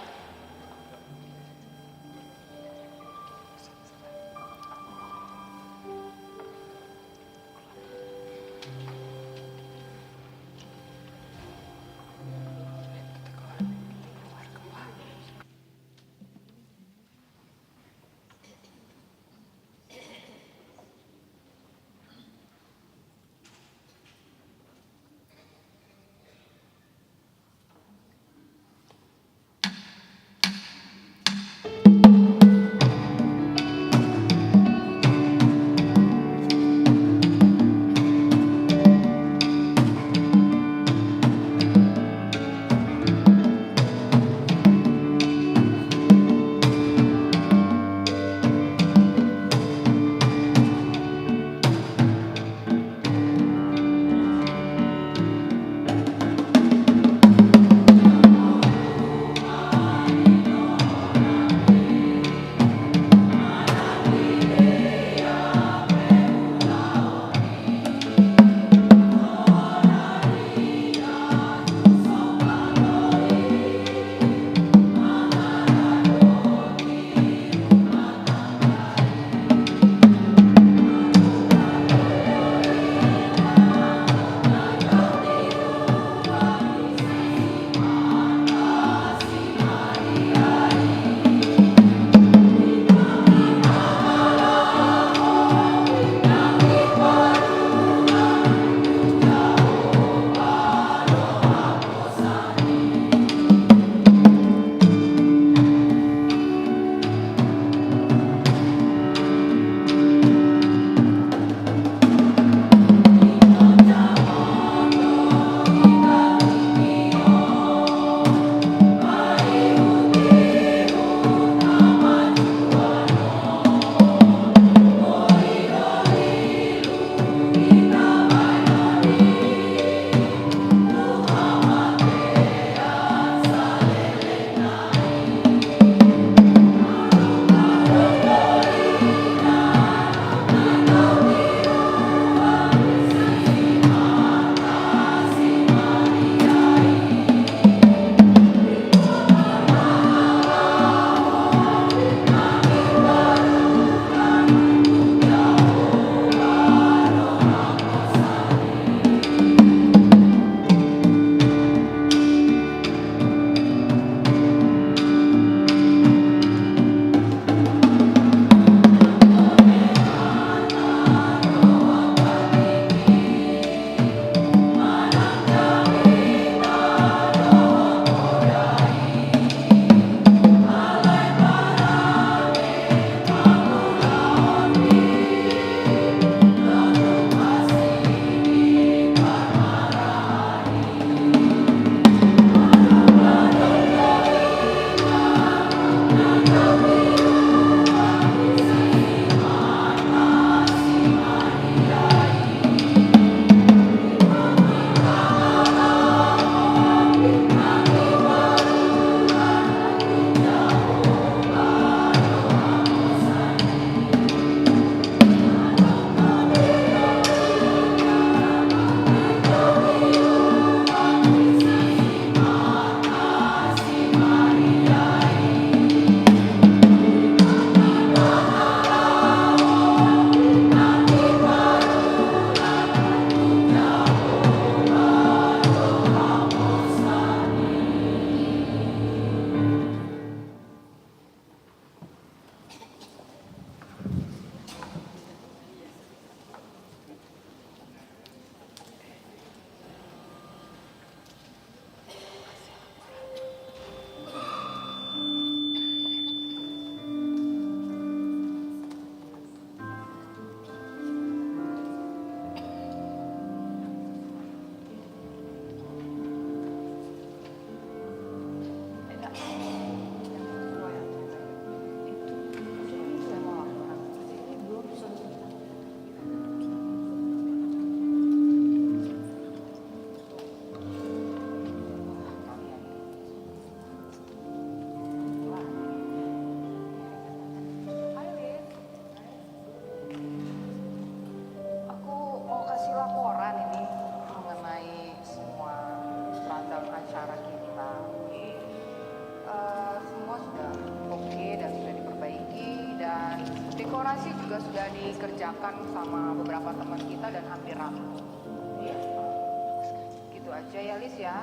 Orasi juga sudah dikerjakan sama beberapa teman kita dan hampir rampung. Iya. Gitu aja ya, Lis, ya.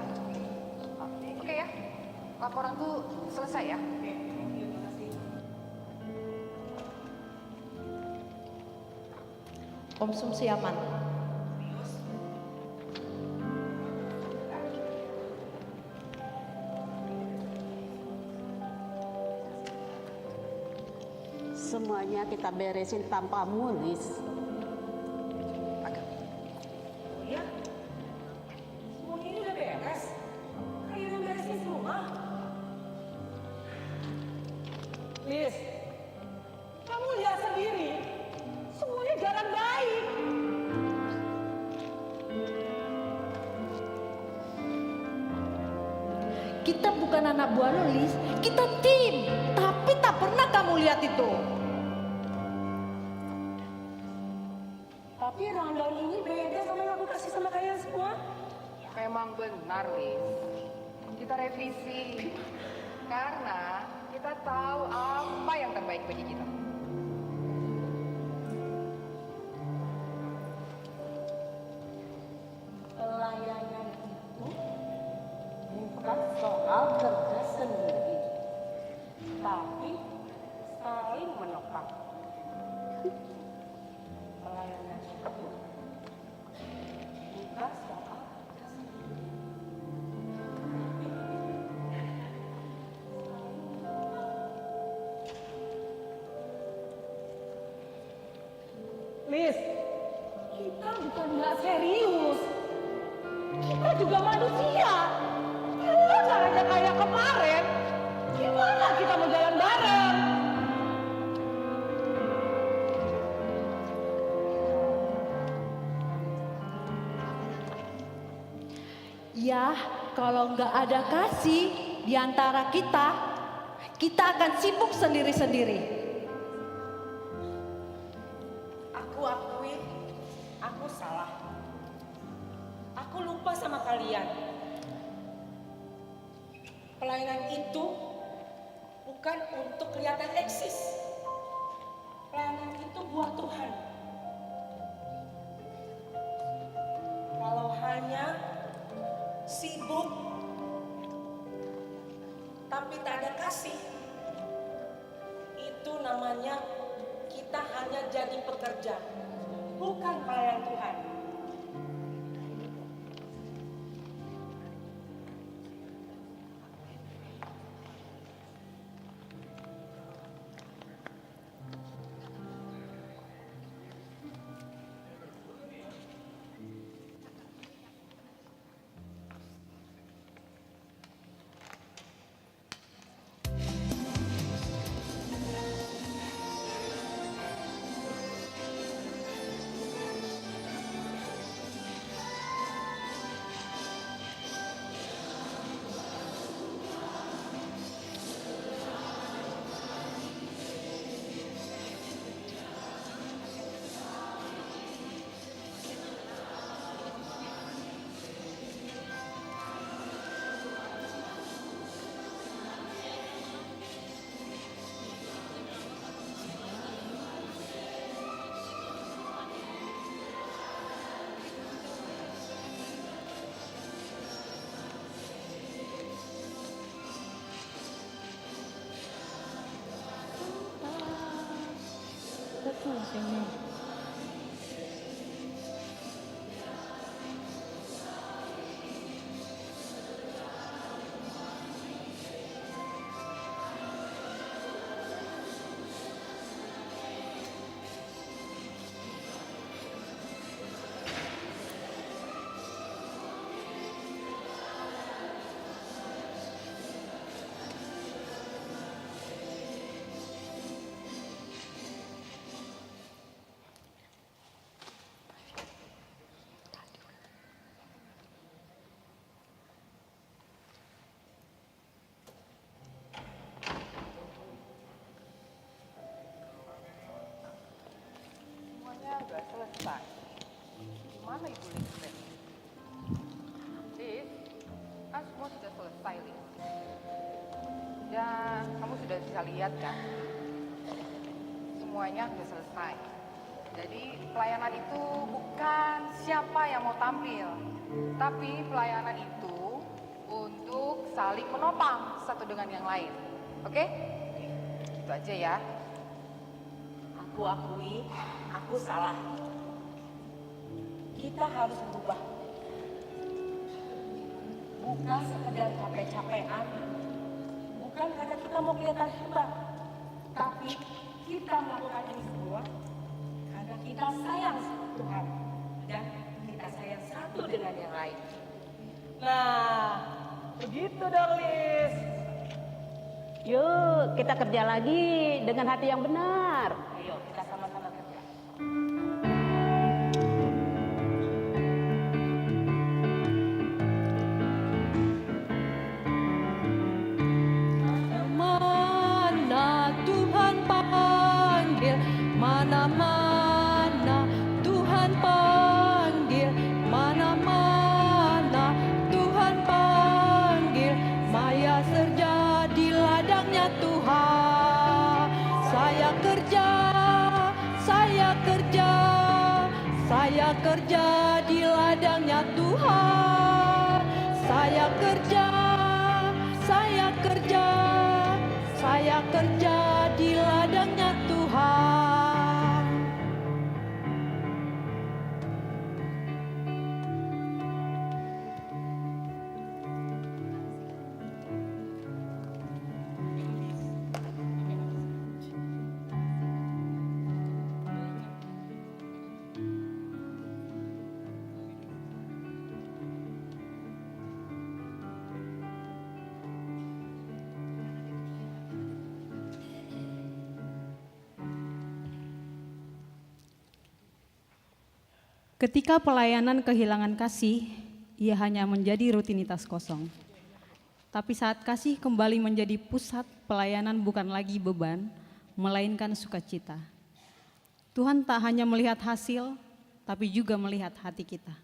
Oke ya, laporan tuh selesai ya. Oke, thank you, makasih. Konsumsi aman. Semuanya kita beresin tanpa mulis. Agak. Oh iya? Semuanya ini udah beres? Kalian yang beresin semua? Lis, kamu lihat sendiri, semuanya jalan baik. Kita bukan anak buah lu, Lis. Kita tim. Tapi tak pernah kamu lihat itu. Tapi rundown ini beda sama yang aku kasih sama kalian semua. Memang benar, Lis. Kita revisi. Karena kita tahu apa yang terbaik bagi kita. Pelayanan itu bukan soal kerja sendiri, tapi saling menopang. Pelayanan itu bukan soal kerja sendiri. Lis, kita bukan nggak serius. Kita juga manusia. Kalau caranya kayak kemarin, gimana kita mau jalan bareng? Ya, kalau nggak ada kasih di antara kita, kita akan sibuk sendiri-sendiri. Aku akui, aku salah. Aku lupa sama kalian. Pelayanan itu bukan untuk kelihatan eksis. Pelayanan itu buat Tuhan. Kalau hanya sibuk tapi tak ada kasih, itu namanya kita hanya jadi pekerja, bukan pelayan Tuhan. Semuanya udah selesai. Gimana Ibu Listrik? Lis, kan semua sudah selesai, Lis. Ya, kamu sudah bisa lihat, kan? Semuanya sudah selesai. Jadi, pelayanan itu bukan siapa yang mau tampil, tapi pelayanan itu untuk saling menopang satu dengan yang lain. Oke? Gitu aja ya. Aku akui, aku salah. Kita harus berubah. Bukan sekedar capek-capekan, bukan karena kita mau kelihatan hebat, tapi kita melakukan ini semua karena kita sayang sama Tuhan dan kita sayang satu dengan yang lain. Nah, begitu dong, Lis. Yuk, kita kerja lagi dengan hati yang benar. Ayo, kita sama-sama kerja. Mana Tuhan panggil, mana-mana Tuhan panggil, mana-mana Tuhan panggil. Saya kerja di ladangnya Tuhan. Saya kerja, saya kerja, saya kerja di ladangnya Tuhan. Saya kerja, saya kerja, saya kerja di ladangnya Tuhan. Ketika pelayanan kehilangan kasih, ia hanya menjadi rutinitas kosong. Tapi saat kasih kembali menjadi pusat, pelayanan bukan lagi beban, melainkan sukacita. Tuhan tak hanya melihat hasil, tapi juga melihat hati kita.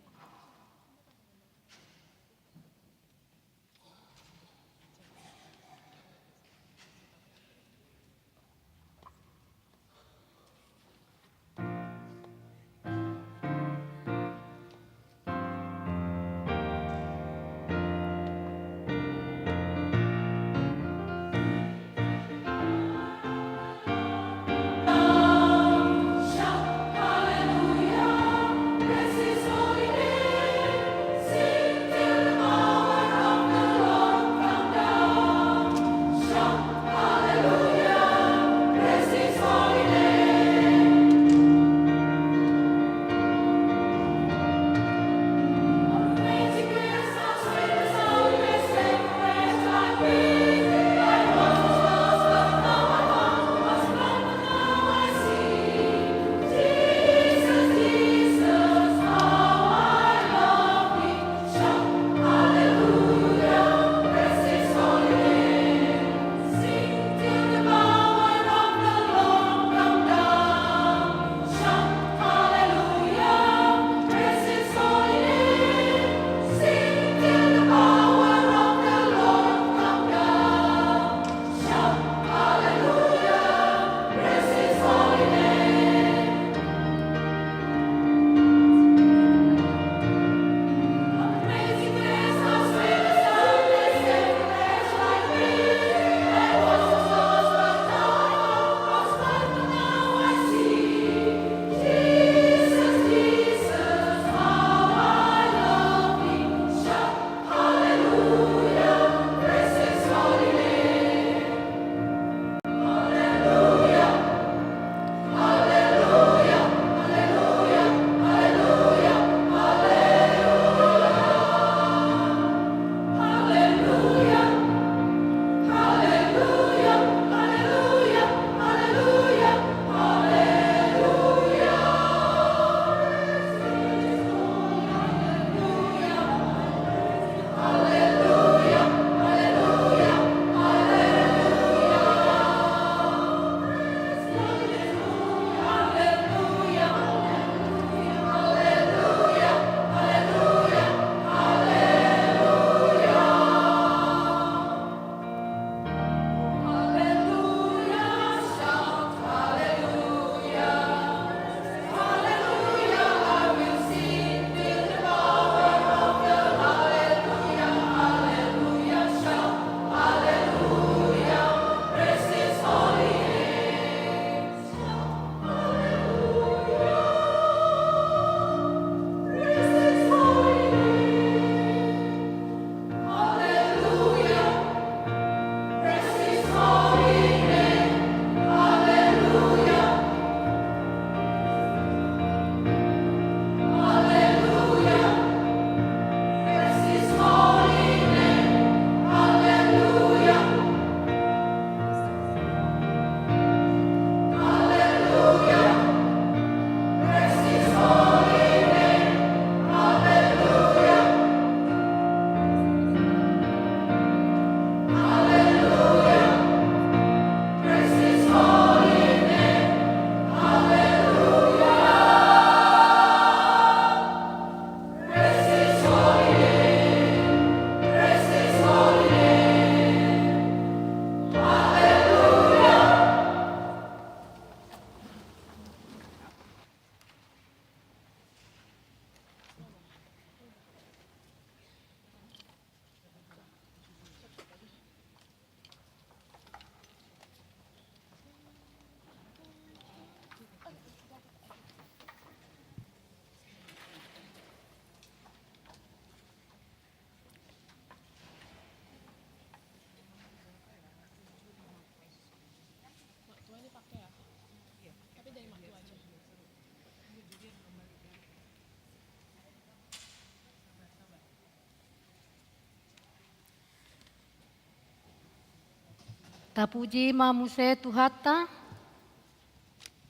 Tapuji ma muse Tuhanta.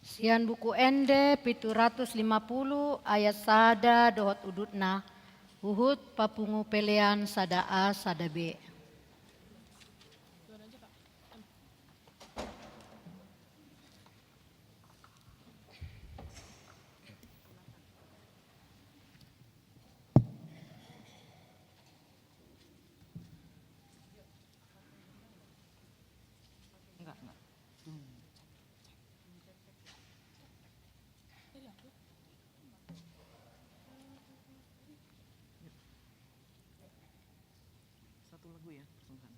Sian Buku Ende pitu ratus lima pulu ayat sada dohot udutna, huhut papungu pelean sada A sada B. Enggak, enggak. Satu lagu ya, persembahan.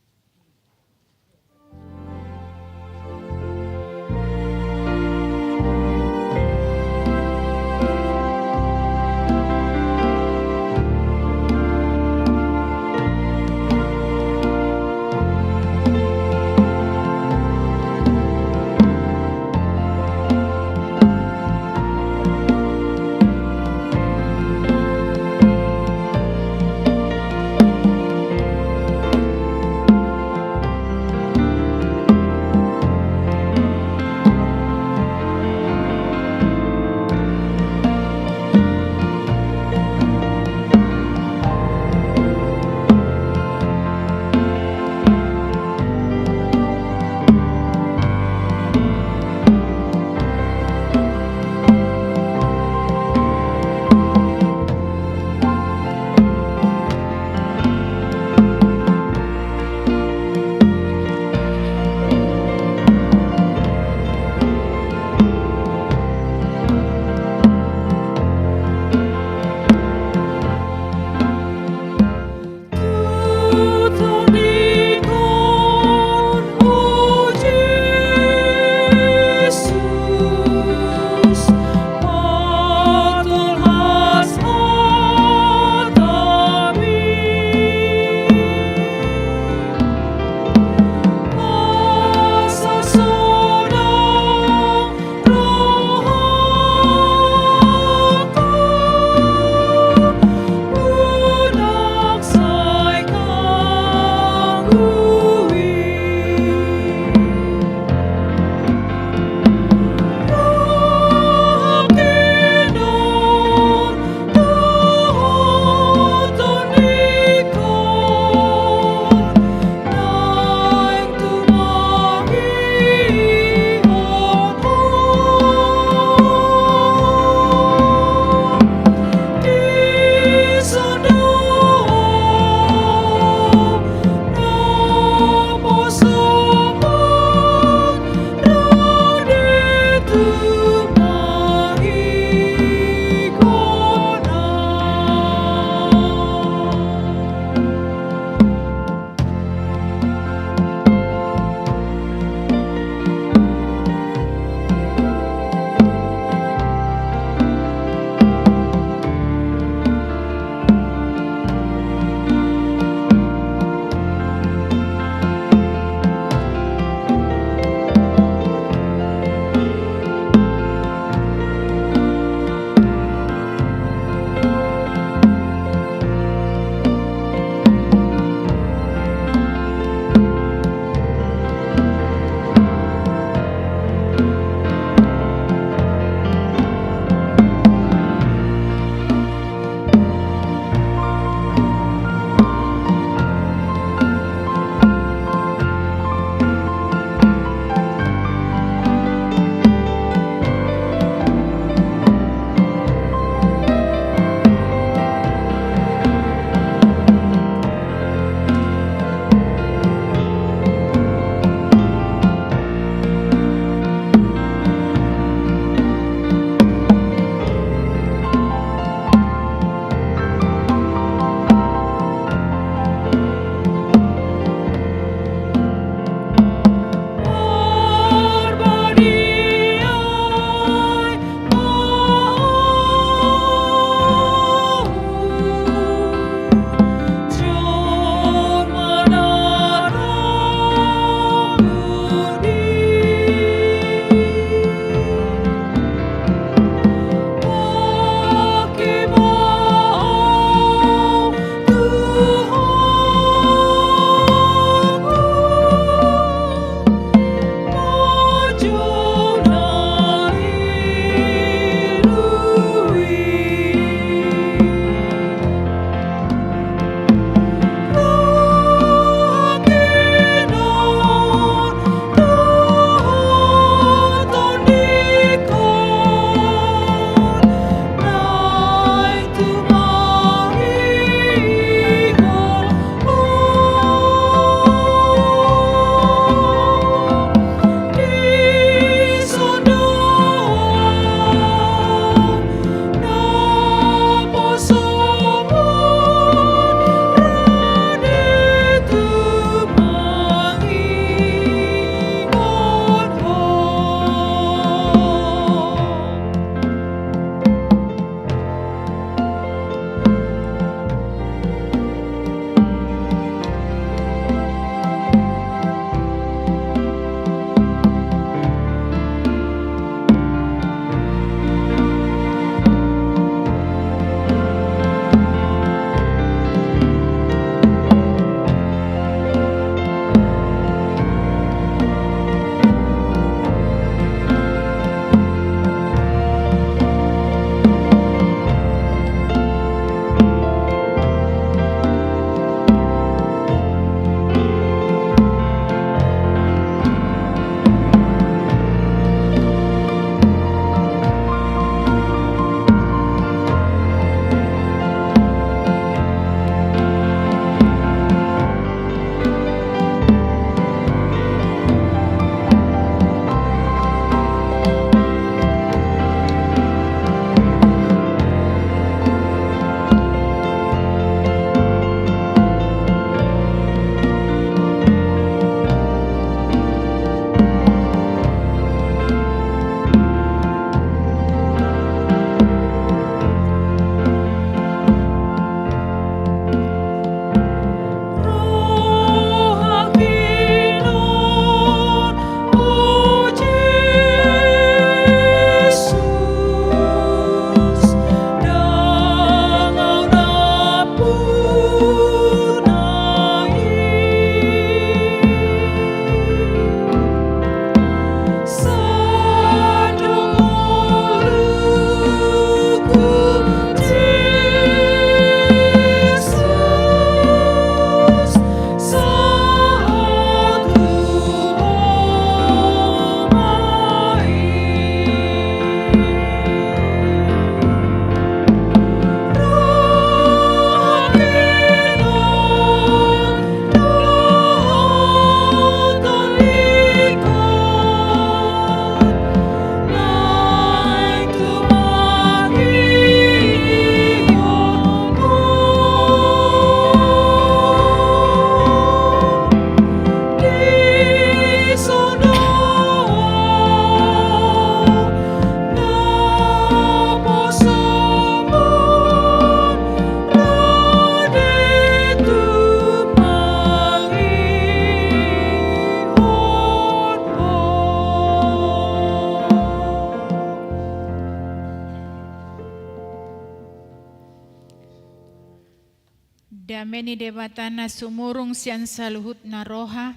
Dame ni Debata na sumurung sian saluhutna roha,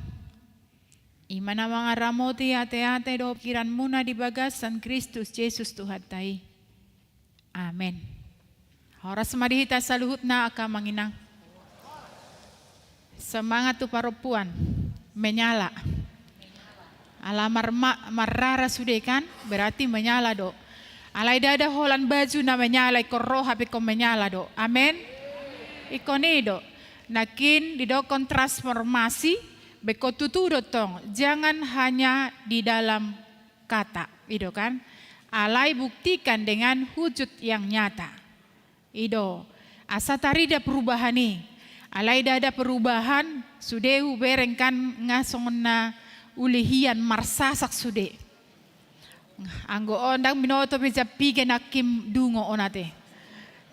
i ma na mangaramoti ateate dohot pikiranmuna di bagasan Kristus Jesus Tuhanta i. Amen. Horas ma di hita saluhutna angka amang inang. Semangat tu parompuan, menyala. Ala mar-, ma-, marrara sude kan, berarti menyala do. Alai ndada holan baju na menyala, ingkon roha pe ingkon menyala do. Amen. Ingkon i do. Nangkin didokkon transformasi, ingkon tutu do tong. Jangan hanya di dalam kata, i do kan. Alai buktikan dengan wujud yang nyata. I do, asa tarida perubahan i. Alai ndada perubahan, sude hubereng kan nga songon na uli hian marsasak sude. Anggo on ndang binoto pe jam piga nangkin dungo on ate.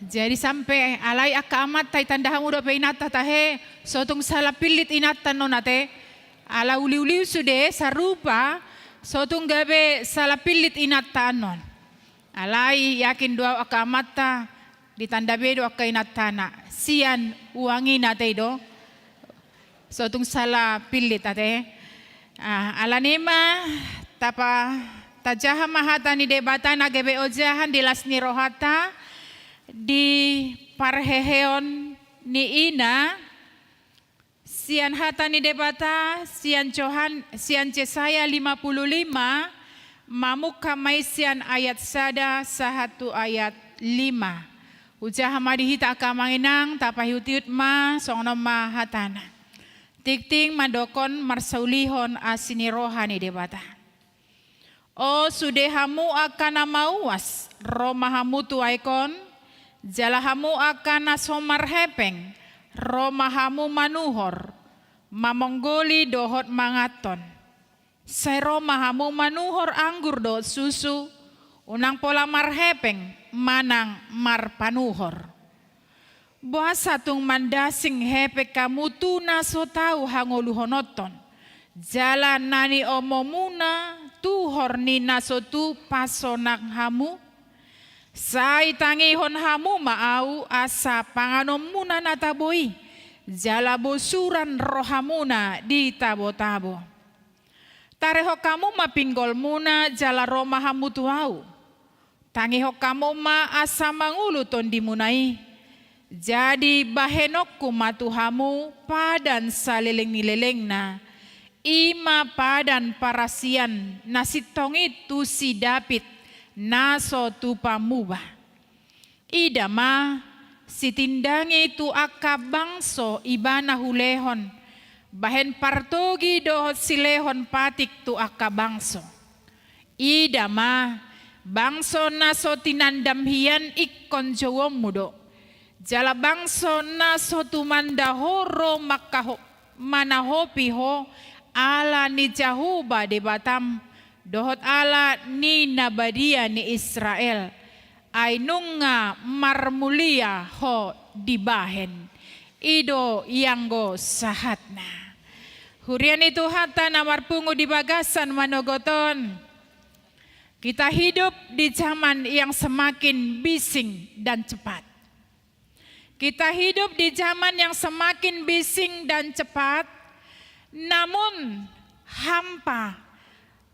Jadi sampe alai angka amanta, itanda hamu dope inanta tahe, so tung sala pillit inanta annon ate. Ala uliuli sude sarupa, so tung gabe sala pillit inanta annon. Alai yakin do au angka amanta, ditanda be do angka inantana sian uangina ate, i do. So tung sala pillit ate. Ah, alani ma tapa-, tajaha ma hata ni Debata na gabe ojahan di las ni rohanta, di parheheon ni ina, sian hata ni Debata, sian Johan-, sian Jesaya lima puluh lima, mamungka ma i sian ayat sada sahat tu ayat lima. Hujaha ma di hita angka amang inang, tapaihutihut ma, songon on ma hatana. Tingting mandokkon marsaulihon asi ni roha ni Debata. O sude hamu angka na mauas, ro ma hamu tu aek on, jala hamu angka na so marhepeng, ro ma hamu manuhor, mamonggoli dohot manganhon. Sai ro ma hamu manuhor anggur dohot susu, unang pola marhepeng manang marpanuhor. Boasa tung mandasing hepeng hamu tu na so tau hangoluhononton, jala na niomomuna tuhor ni na so tu pasonang hamu? Sai tangihon hamu ma au asa panganonmuna na tabo i, jala bosuran rohamuna di tabotabo. Tarehon hamu ma pinggolmuna jala ro ma hamu tu au. Tangihon hamu ma asa mangolu tondimuna i. Jadi bahenonku ma tu hamu padan saleleng ni lelengna, i ma padan parasian na sintong i tu si David na so tu pamuba. Ida ma, sitindangi tu angka bangso ibana hulehon, bahen partogi dohot silehon patik tu angka bangso. Ida ma, bangso na so tinandam hian ingkon jouonmu do. Jala bangso na so tumanda ho ro mangkaho-, manahopi ho ala ni Jahowa Debatam, dohot ala ni na badia ni Israel. Ai nunga marmulia ho dibahen. I do ianggo sahatna. Huria ni Tuhanta na marpungu di bagasan manogot on. Kita hidup di zaman yang semakin bising dan cepat. Kita hidup di zaman yang semakin bising dan cepat, namun hampa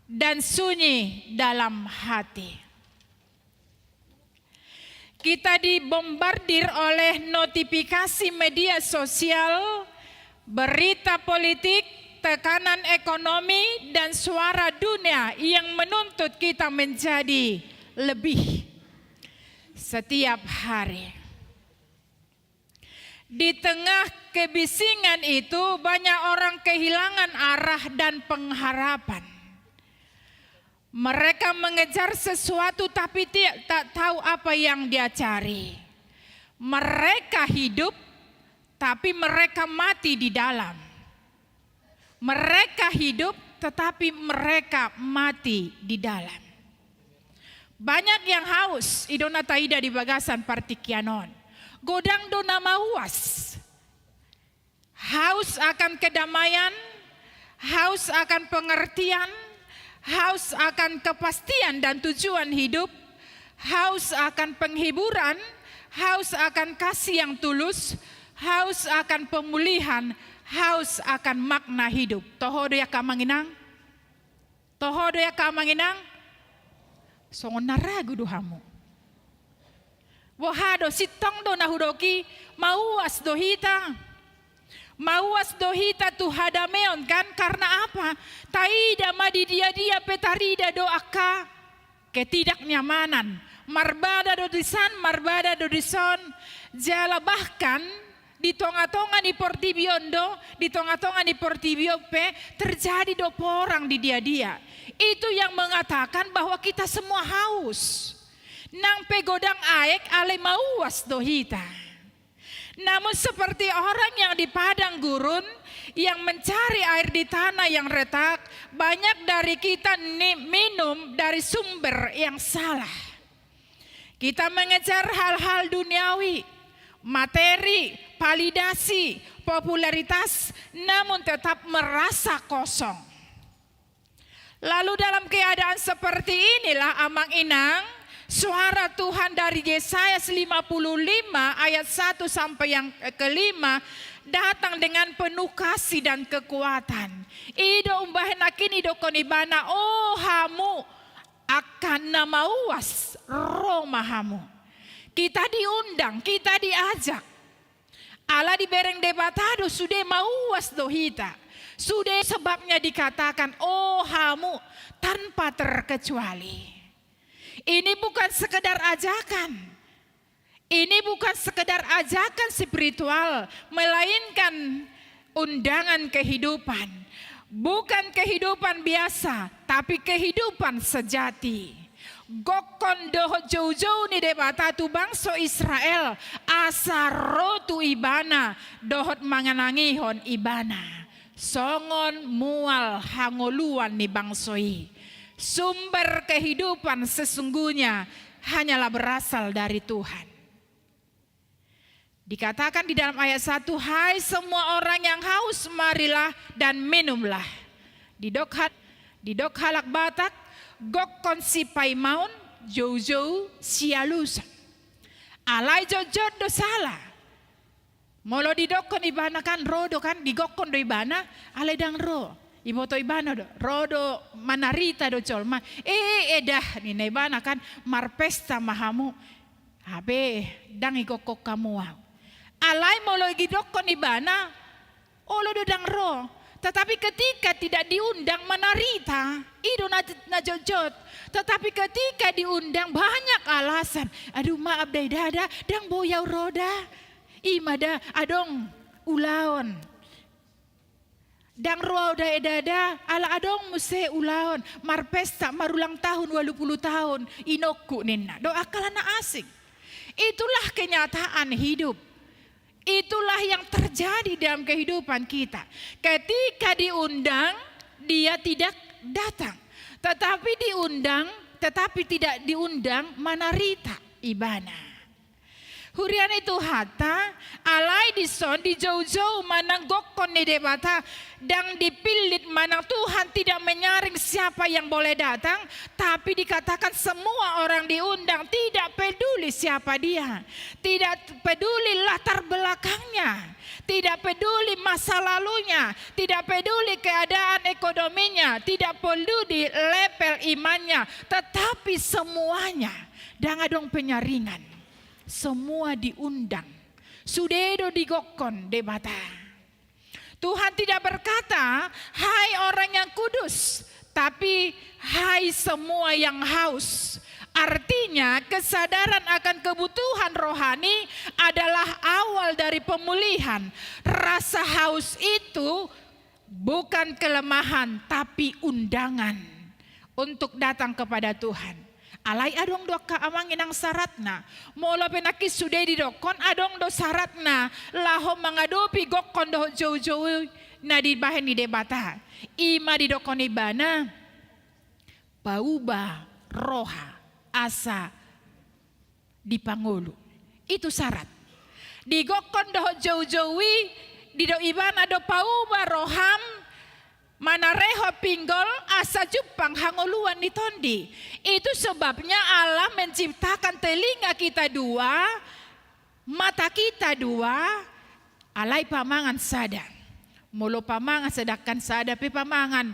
dan sunyi dalam hati. Kita dibombardir oleh notifikasi media sosial, berita politik, tekanan ekonomi, dan suara dunia yang menuntut kita menjadi lebih setiap hari. Di tengah kebisingan itu, banyak orang kehilangan arah dan pengharapan. Mereka mengejar sesuatu tapi ti-, tak tahu apa yang dia cari. Mereka hidup, tapi mereka mati di dalam. Mereka hidup, tetapi mereka mati di dalam. Banyak yang haus, i do na taida di bagasan partingkian on. Godang do na mauas. Haus akan kedamaian, haus akan pengertian, haus akan kepastian dan tujuan hidup, haus akan penghiburan, haus akan kasih yang tulus, Haus akan pemulihan, haus akan makna hidup. Toho do i angka amang inang? Toho do i angka amang inang? Songon na ragu do hamu. Boha do, sintong do na hudok i, mauas do hita. Mauas do hita tu hadameon, kan? Karena apa? Taida ma di dia-dia pe tarida do angka ketidaknyamanan. Marbada do disan, marbada do dison. Jala bahkan di tonga-tonga ni portibi on do, di tonga-tonga ni portibi on pe terjadi do porang di dia-dia. Itu yang mengatakan bahwa kita semua haus. Nang pe godang aek, alai mauas do hita. Namun seperti orang yang di padang gurun, yang mencari air di tanah yang retak, banyak dari kita ni-, minum dari sumber yang salah. Kita mengejar hal-hal duniawi, materi, validasi, popularitas, namun tetap merasa kosong. Lalu dalam keadaan seperti inilah, amang inang, suara Tuhan dari Yesaya lima puluh lima ayat satu sampai yang kelima datang dengan penuh kasih dan kekuatan. I do umbahen nangkin didokkon ibana, "O hamu angka na mauas, ro ma hamu." Kita diundang, kita diajak. Ala dibereng Debata do, sude mauas do hita. Sude sebabnya dikatakan, "O hamu," tanpa terkecuali. Ini bukan sekedar ajakan. Ini bukan sekedar ajakan spiritual, melainkan undangan kehidupan. Bukan kehidupan biasa, tapi kehidupan sejati. Gokkon dohot joujou ni Debata tu bangso Israel, asa ro tu ibana dohot manangihon ibana. Songon mual hangoluan ni bangso i. Sumber kehidupan sesungguhnya hanyalah berasal dari Tuhan. Dikatakan di dalam ayat satu, "Hai semua orang yang haus, marilah dan minumlah." Didok hal-, didok halak Batak, gokkon sipaimaon, joujou sialusan. Alai jotjot do sala. Molo didokkon ibana kan ro do kan, digokkon do ibana, alai ndang ro. Iboto ibana do, ro do manarita do jolma. "Eh, eh, dah," ninna ibana kan, "marpesta ma hamu." "Abe, ndang igokkon hamu au." Alai molo didokkon ibana, olo do ndang ro. Tetapi ketika tidak diundang manarita, i do na, na jotjot. Tetapi ketika diundang banyak alasan. "Aduh, maaf da, Dada, ndang boi au ro da. I ma da, adong ulaon. Ndang ro au da, Dada, ala adong muse ulaon, marpesta, marulang tahun, walu pulu tahun inongku," ninna. Do angka na asing. Itulah kenyataan hidup. Itulah yang terjadi dalam kehidupan kita. Ketika diundang, dia tidak datang. Tetapi diundang, tetapi tidak diundang, manarita ibana. Huria ni Tuhanta, alai dison dijoujou manang gokkon ni Debata, ndang dipillit manang Tuhan tidak menyaring siapa yang boleh datang, tapi dikatakan semua orang diundang, tidak peduli siapa dia, tidak peduli latar belakangnya, tidak peduli masa lalunya, tidak peduli keadaan ekonominya, tidak peduli level imannya, tetapi semuanya, ndang adong penyaringan. Semua diundang. Sude do digokkon Debata. Tuhan tidak berkata, "Hai orang yang kudus," tapi, "Hai semua yang haus." Artinya, kesadaran akan kebutuhan rohani adalah awal dari pemulihan. Rasa haus itu bukan kelemahan, tapi undangan untuk datang kepada Tuhan. Alai adong do angka amang inang syaratna. Molo pe nangkin sude didokkon, adong do syaratna laho mangadopi gokkon dohot joujou na dibahen ni Debata. I ma didokkon ibana, pauba roha asa dipangolu. Itu syarat. Digokkon dohot joujou i, didok ibana do, pauba roham, manarehon pinggol asa jumpang hangoluan ni tondi. Itu sebabnya Allah menciptakan telinga kita dua, mata kita dua, Alai pamangan sada. Molo pamangan, sedangkan sada pe pamangan,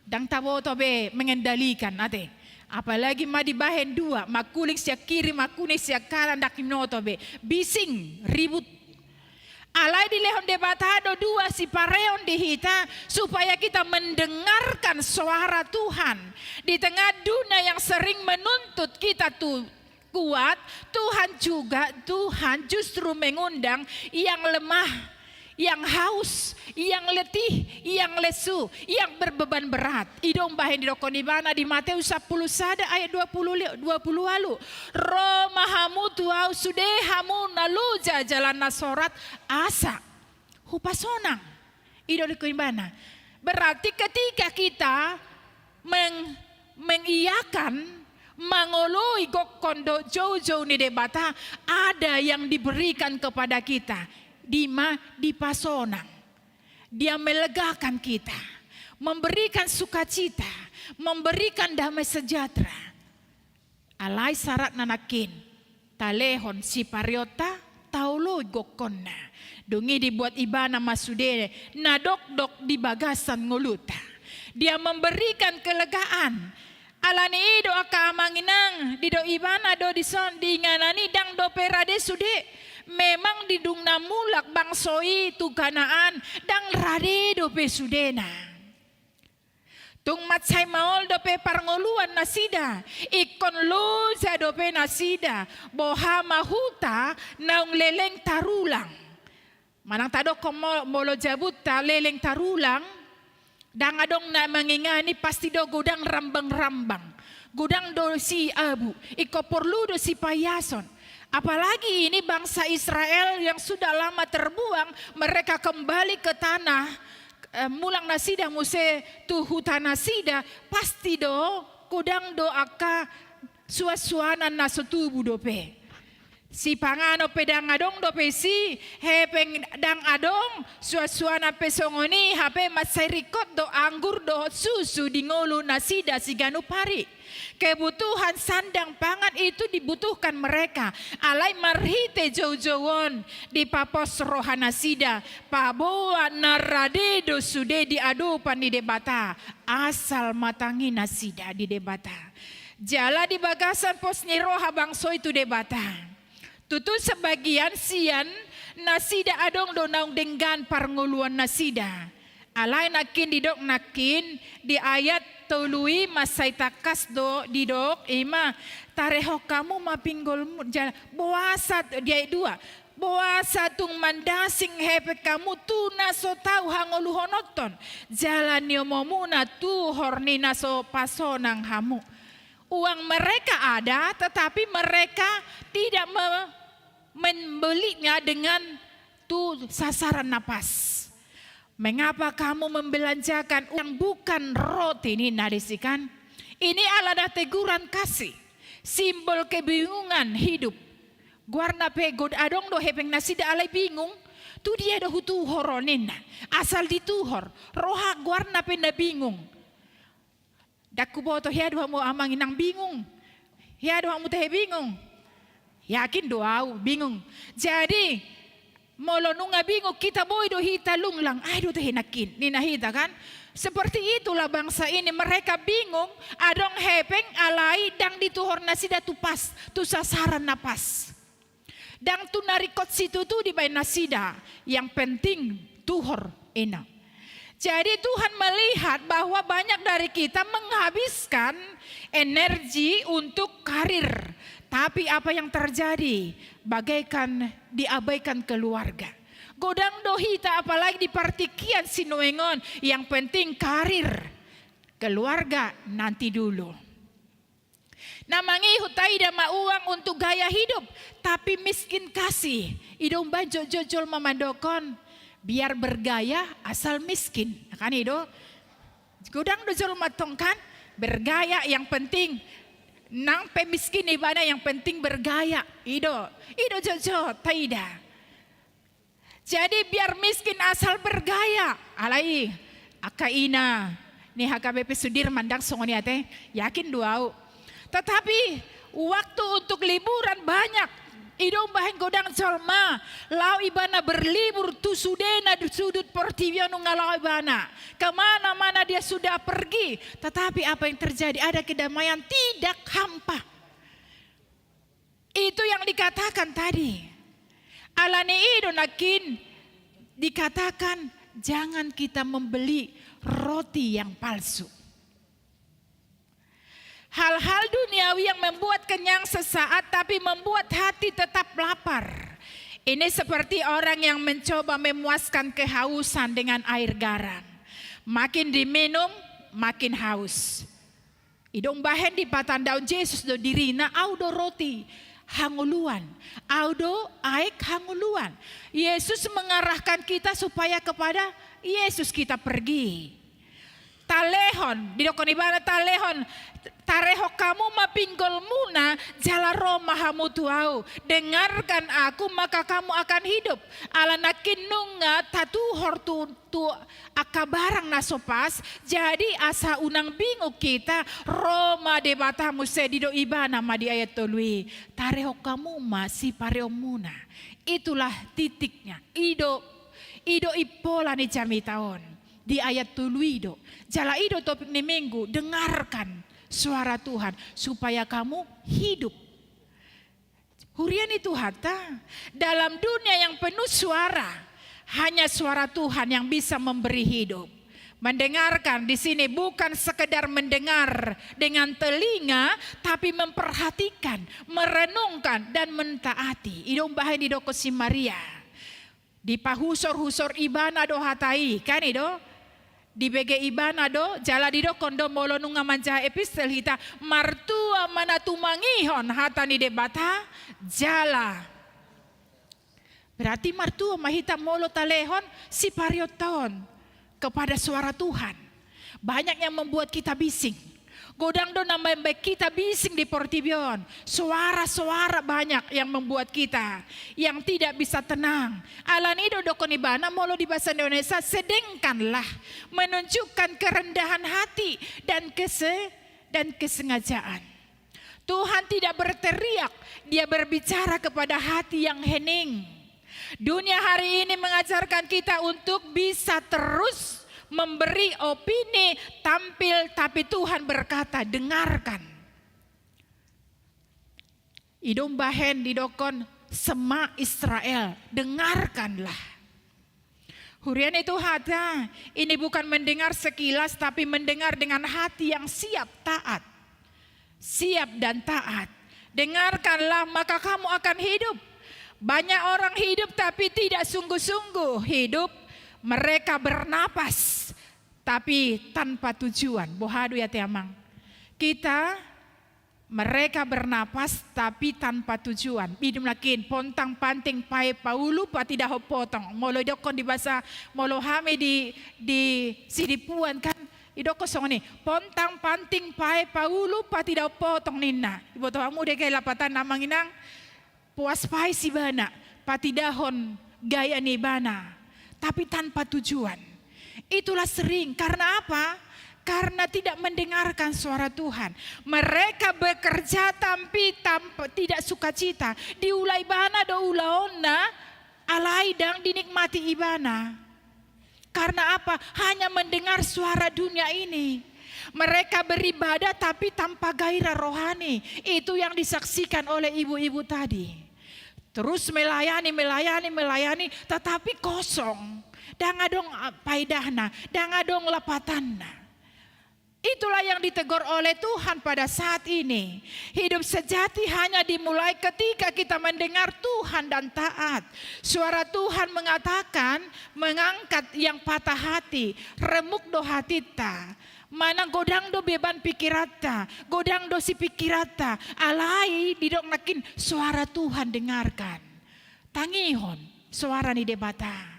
ndang taboto be mengendalikan, ate. Apalagi ma dibahen dua, mangkuling sian kiri, mangkuling sian kanan, ndang binoto be. Bising, ribut. Alai dilehon Debata do dua sipareon di hita, supaya kita mendengarkan suara Tuhan. Di tengah dunia yang sering menuntut kita tu kuat, Tuhan juga, Tuhan justru mengundang yang lemah, yang haus, yang letih, yang lesu, yang berbeban berat. I do umbahen didokkon Ibana di Mateus sampulu sada ayat dua pulu li-, dua pulu ualu. Ro ma hamu tu Ahu sude hamu na loja jala na sorat, asa hupasonang. I do didokkon Ibana. Berarti ketika kita meng-, mengiakan, mangoloi gokkon dohot joujou ni Debata, ada yang diberikan kepada kita. Di ma? Dipasonang. Dia melegakan kita, memberikan sukacita, memberikan damai sejahtera. Alai saratna nangkin, talehon sipareonta, taoloi gokkonna. Dung i dibuat Ibana ma sude na dokdok di bagasan ngolunta. Dia memberikan kelegaan. Alani i do angka amang inang, didok Ibana do dison, di inganan i ndang dope rade sude. Memang dung na mulak bangso i tu Kanaan, ndang rade dope sudena. Tung mansai maol dope parngoluan nasida, ingkon loja dope nasida, boha ma huta naung leleng tarulang. Manang tadokkon mo-, molo jabunta leleng tarulang, ndang adong na mangingani, pasti do godang rambang-rambang, godang do isi abu, ingkon porlu do sipaiason. Apalagi ini bangsa Israel yang sudah lama terbuang, mereka kembali ke tanah, eh, mulak nasida muse tu huta nasida, pasti do godang do angka suansuanan na so tubu dope. Sipanganon pe ndang adong dope isi, hepeng ndang adong, suansuanan pe songon i, hape mansai ringkot do anggur dohot susu di ngolu nasida siganup ari. Kebutuhan sandang pangan itu dibutuhkan mereka. Alai marhite joujou on, dipapos roha nasida, paboa na rade do sude di adopan ni Debata, asal ma tangi nasida di Debata. Jala di bagasan pos ni roha bangso i tu Debata. Tutu sebagian sian nasida adong do naung denggan parngoluan nasida. Alai nangkin didok nangkin di ayat tolu i mansai tangkas do didok, i ma, tarehon hamu ma pinggolmu, jala boasa, di ayat dua, boasa tung mandasing hepeng hamu tu na so tau hangoluhononton, jala niomomuna tuhor ni na so pasonang hamu. Uang mereka ada, tetapi mereka tidak me-, membelinya dengan tu sasaran na pas. Mengapa kamu membelanjakan uang bukan roti? Ninna disi kan. Ini adalah teguran kasih, simbol kebingungan hidup. Goarna pe god-, adong do hepeng nasida alai bingung. Tu dia do hutuhor on ninna. Asal dituhor. Roha goarna pe na bingung. Ndang huboto, hea do hamu amang inang bingung? Hea do hamu tehe bingung? Yakin do au bingung. Jadi, molo nunga bingung hita, boi do hita lunglang, ai do tehe nangkin, ninna hita kan? Seperti itulah bangsa ini, mereka bingung, adong hepeng alai ndang dituhor nasida tu pas, tu sasaran na pas. Ndang tu na ringkot situtu dibaen nasida, yang penting tuhor, ninna. Jadi Tuhan melihat bahwa banyak dari kita menghabiskan energi untuk karir, tapi apa yang terjadi? Bagaikan diabaikan keluarga. Godang do hita, apalagi di partingkian sinuaeng on, yang penting karir, keluarga nanti dulu. Na mangihut taida ma uang untuk gaya hidup, tapi miskin kasih. I do umbahen jotjot jolma mandokkon, biar bergaya asal miskin. Kan i do. Godang do jolma tong kan, bergaya yang penting. Nang pe miskin ibana yang penting bergaya. I do. I do jotjot taida. Jadi biar miskin asal bergaya. Alai angka ina ni H K B P Sudirman ndang songon i ate, yakin do au. Tetapi waktu untuk liburan banyak. I do umbahen godang jolma laho ibana berlibur tu sudena sudut portibi on, nunga laho ibana kemana-mana dia sudah pergi. Tetapi apa yang terjadi? Ada kedamaian tidak hampa. Itu yang dikatakan tadi. Alani i do nangkin dikatakan, jangan kita membeli roti yang palsu. Hal-hal duniawi yang membuat kenyang sesaat tapi membuat hati tetap lapar. Ini seperti orang yang mencoba memuaskan kehausan dengan air garam. Makin diminum, makin haus. I do umbahen dipatandahon Jesus do dirina, au do roti hangoluan, au do aek hangoluan. Yesus mengarahkan kita supaya kepada Yesus kita pergi. Talehon, didok ibana talehon, tarehon hamu ma pinggolmuna, jala ro ma hamu tu au. Dengarkan aku, maka kamu akan hidup. Ala nangkin nunga tatuhor tu, tu angka barang na so pas, jadi asa unang bingung kita, ro ma Debata muse, didok ibana ma di ayat tolu i, tarehon hamu ma sipareonmuna. Itulah titiknya. I do, i do impola ni jamita on. Di ayat tolu i do. Jala i do topik ni Minggu, dengarkan suara Tuhan supaya kamu hidup. Huria ni Tuhanta, dalam dunia yang penuh suara, hanya suara Tuhan yang bisa memberi hidup. Mendengarkan di sini bukan sekedar mendengar dengan telinga, tapi memperhatikan, merenungkan, dan mentaati. I do umbahen didok si Maria. Dipahusor-husor ibana do hata i, kan i do? Dibege ibana do, jala didokkon do molo nunga manjaha epistel hita, martua ma na tumangihon hata ni Debata, jala. Berarti martua ma hita molo talehon sipareonta on kepada suara Tuhan. Banyak yang membuat kita bising. Godang do na mambaen hita bising di portibi on. Suara-suara banyak yang membuat kita yang tidak bisa tenang. Alani i do didokkon ibana molo di bahasa Indonesia, sedengkanlah, menunjukkan kerendahan hati dan kese-, dan kesengajaan. Tuhan tidak berteriak, Dia berbicara kepada hati yang hening. Dunia hari ini mengajarkan kita untuk bisa terus memberi opini, tampil, tapi Tuhan berkata, "Dengarkan." I do umbahen didokkon, "Shema Israel, dengarkanlah." Huria ni Tuhanta, ini bukan mendengar sekilas, tapi mendengar dengan hati yang siap taat. Siap dan taat. Dengarkanlah, maka kamu akan hidup. Banyak orang hidup tapi tidak sungguh-sungguh hidup. Mereka bernapas tapi tanpa tujuan. Boha do i ate amang? Kita, mereka bernapas tapi tanpa tujuan. I do nangkin, pontang panting pae paulu patidahon potong. Molo didokkon di bahasa, molo hami di, di Sidipuan kan, didokkon songon i, pontang panting pae paulu patidahon potong ninna. Iboto hamu do i, lapatanna amang inang? Puas pais ibana patidahon gaya ni ibana, tapi tanpa tujuan. Itulah sering. Karena apa? Karena tidak mendengarkan suara Tuhan. Mereka bekerja tapi tanpa, tidak sukacita. Diula ibana do ulaonna, alai ndang dinikmati ibana. Karena apa? Hanya mendengar suara dunia ini. Mereka beribadah tapi tanpa gairah rohani. Itu yang disaksikan oleh ibu-ibu tadi. Terus melayani, melayani, melayani, tetapi kosong. Ndang adong, ah, paedahna, ndang adong lapatanna. Itulah yang ditegur oleh Tuhan pada saat ini. Hidup sejati hanya dimulai ketika kita mendengar Tuhan dan taat. Suara Tuhan mengatakan, mengangkat yang patah hati, remuk do hatinta. Manang godang do beban pikiranta, godang do sipikiranta, alai didok nangkin, suara Tuhan dengarkan. Tangihon suara ni Debata.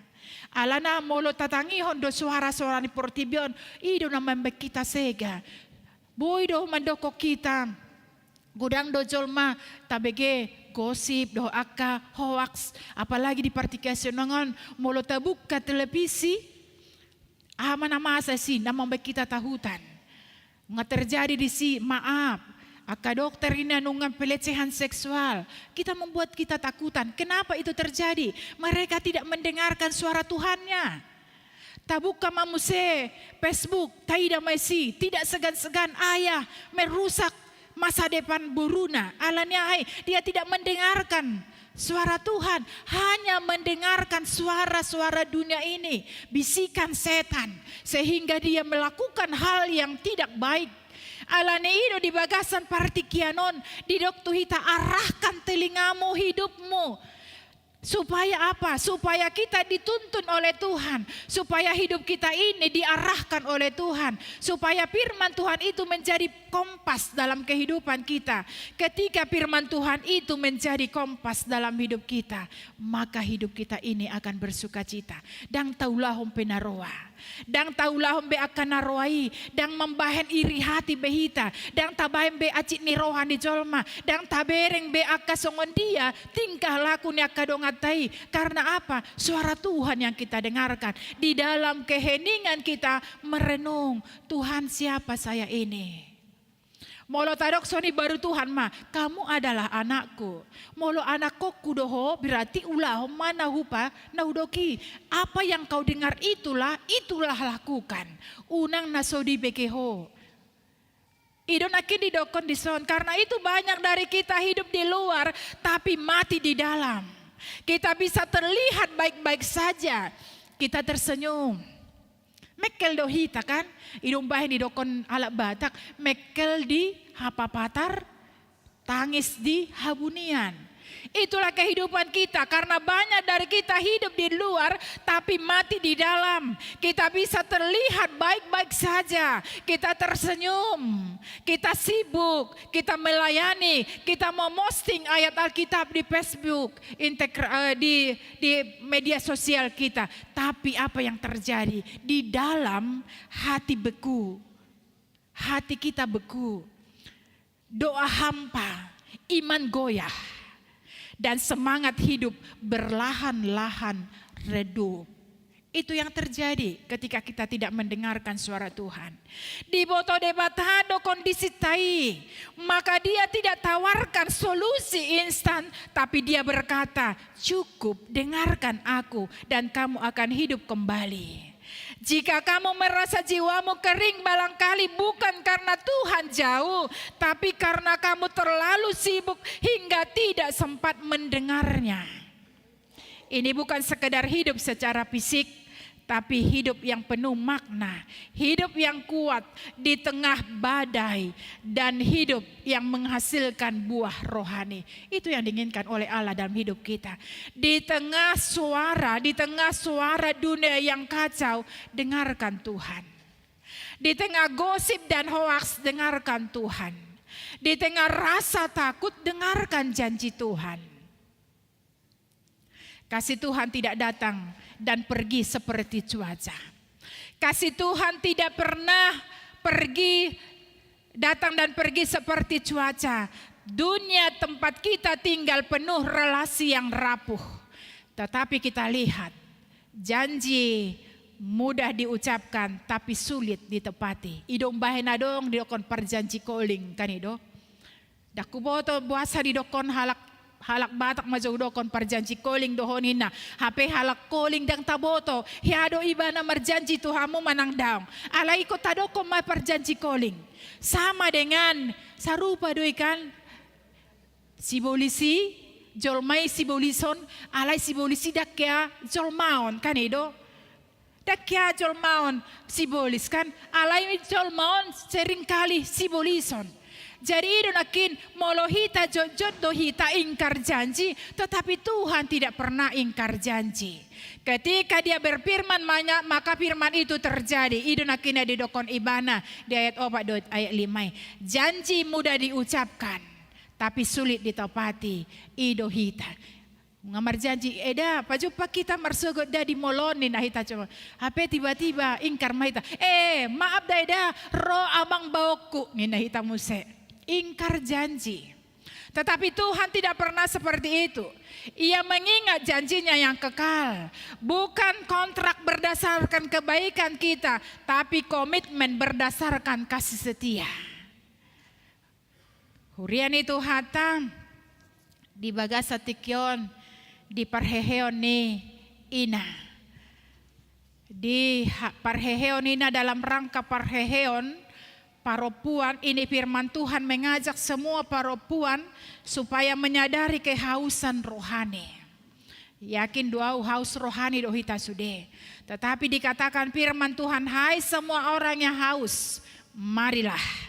Alana molo tatangihon do suara-suara ni portibi on, i do na mambaen hita sega. Boi do mandokkon hita, godang do jolma tabege gosip dohot angka hoaks, apalagi di partingkian sian on, molo tabuka televisi, aha ma na masa disi, na mambaen hita tahutan. Nunga terjadi disi, maaf, Angka dokter ini nunga pelecehan seksual. Kita membuat kita takutan. Kenapa itu terjadi? Mereka tidak mendengarkan suara Tuhannya. Tabuka ma muse Facebook, taida ma disi, tidak segan-segan ayah merusak masa depan boruna. Alani aha? Dia tidak mendengarkan suara Tuhan, hanya mendengarkan suara-suara dunia ini, bisikan setan, sehingga dia melakukan hal yang tidak baik. Alani i do di bagasan partingkian on didok tu hita, arahkan telingamu, hidupmu. Supaya apa? Supaya kita dituntun oleh Tuhan. Supaya hidup kita ini diarahkan oleh Tuhan. Supaya firman Tuhan itu menjadi kompas dalam kehidupan kita. Ketika firman Tuhan itu menjadi kompas dalam hidup kita, maka hidup kita ini akan bersukacita. Ndang taulahon pe na roa. Ndang taulahon be angka na roa i, ndang mambahen iri hati be hita, ndang tabahen be acit ni roha ni jolma, ndang tabereng be angka songon dia tingkah laku ni angka donganta i. Karena apa? Suara Tuhan yang kita dengarkan. Di dalam keheningan kita merenung, "Tuhan, siapa saya ini?" Molo tadok songon i baru Tuhan ma, "Kamu adalah anakku." Molo anakkonku do ho, berarti ulahon ma na hupa, na hudok i. Apa yang kau dengar itulah, itulah lakukan. Unang na so dibege ho. I do nangkin didokkon dison, karena itu banyak dari kita hidup di luar, tapi mati di dalam. Kita bisa terlihat baik-baik saja. Kita tersenyum. Mengkel do hita kan? I do umbahen didokkon halak Batak, mengkel di hapapatar, tangis di habunian. Itulah kehidupan kita, karena banyak dari kita hidup di luar, tapi mati di dalam. Kita bisa terlihat baik-baik saja. Kita tersenyum, kita sibuk, kita melayani, kita memosting ayat Alkitab di Facebook, integra-, eh, di, di media sosial kita. Tapi apa yang terjadi? Di dalam hati beku. Hati kita beku. Doa hampa, iman goyah, dan semangat hidup berlahan-lahan redup. Itu yang terjadi ketika kita tidak mendengarkan suara Tuhan. Diboto Debata do kondisinta i, maka Dia tidak tawarkan solusi instan, tapi Dia berkata, "Cukup, dengarkan Aku, dan kamu akan hidup kembali." Jika kamu merasa jiwamu kering, barangkali bukan karena Tuhan jauh, tapi karena kamu terlalu sibuk hingga tidak sempat mendengarnya. Ini bukan sekedar hidup secara fisik, tapi hidup yang penuh makna, hidup yang kuat di tengah badai, dan hidup yang menghasilkan buah rohani. Itu yang diinginkan oleh Allah dalam hidup kita. Di tengah suara, di tengah suara dunia yang kacau, dengarkan Tuhan. Di tengah gosip dan hoaks, dengarkan Tuhan. Di tengah rasa takut, dengarkan janji Tuhan. Kasih Tuhan tidak datang dan pergi seperti cuaca. Kasih Tuhan tidak pernah pergi, datang dan pergi seperti cuaca. Dunia tempat kita tinggal penuh relasi yang rapuh. Tetapi kita lihat, janji mudah diucapkan, tapi sulit ditepati. I do umbahen adong didokkon parjanji koling, kan i do? Ndang huboto boasa didokkon halak, halak Batak ma jo hudokkon parjanji koling do ho ninna. Hape halak koling ndang taboto, hea do ibana marjanji tu hamu manang daong. Alai ingkon tadokkon ma parjanji koling. Sama dengan, sarupa do i kan? Sibolis i, jolma i sibolison, alai sibolis i ndang hea jolmaon, kan i do? Ndang hea jolmaon sibolis kan, alai jolma on seringkali sibolison. Jadi i do nangkin, molo hita jotjot do hita ingkar janji, tetapi Tuhan tidak pernah ingkar janji. Ketika Dia berfirman, manya-, maka firman itu terjadi. I do nangkin na didokkon ibana di ayat opat dohot ayat lima i. Janji mudah diucapkan, tapi sulit ditepati. I do hita. Nunga marjanji, "Eda, pajumpa hita marsogot da di mall on," ninna hita, cuma hape tiba-tiba ingkar ma hita. "Eh, maaf da Eda, ro amang baoku," ninna hita muse. Ingkar janji. Tetapi Tuhan tidak pernah seperti itu. Ia mengingat janji-Nya yang kekal. Bukan kontrak berdasarkan kebaikan kita, tapi komitmen berdasarkan kasih setia. Huria ni Tuhanta, di bagasan tingki on, di parheheon ni ina. Di ha-, parheheon ina dalam rangka parheheon parompuan ini, firman Tuhan mengajak semua parompuan supaya menyadari kehausan rohani. Yakin do au haus rohani do hita sude. Tetapi dikatakan firman Tuhan, "Hai semua orang yang haus, marilah."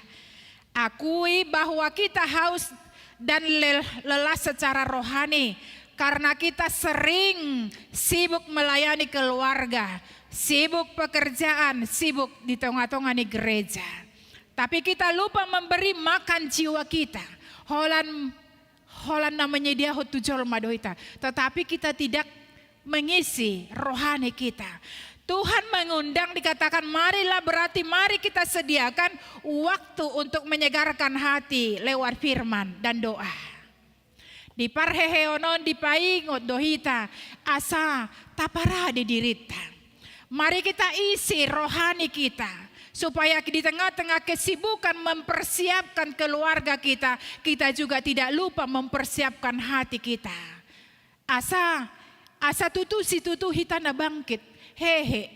Akui bahwa kita haus dan lel-, lelah secara rohani karena kita sering sibuk melayani keluarga, sibuk pekerjaan, sibuk di tengah-tengah ni gereja. Tapi kita lupa memberi makan jiwa kita. Holan, holan na menyediahon tu jolma do hita. Tetapi kita tidak mengisi rohani kita. Tuhan mengundang, dikatakan, "Marilah," berarti mari kita sediakan waktu untuk menyegarkan hati lewat firman dan doa. Di parheheon on dipaingot do hita asa taparade dirinta. Mari kita isi rohani kita, supaya di tengah-tengah kesibukan mempersiapkan keluarga kita, kita juga tidak lupa mempersiapkan hati kita. Asa, asa tutu situtu hita na bangkit, hehe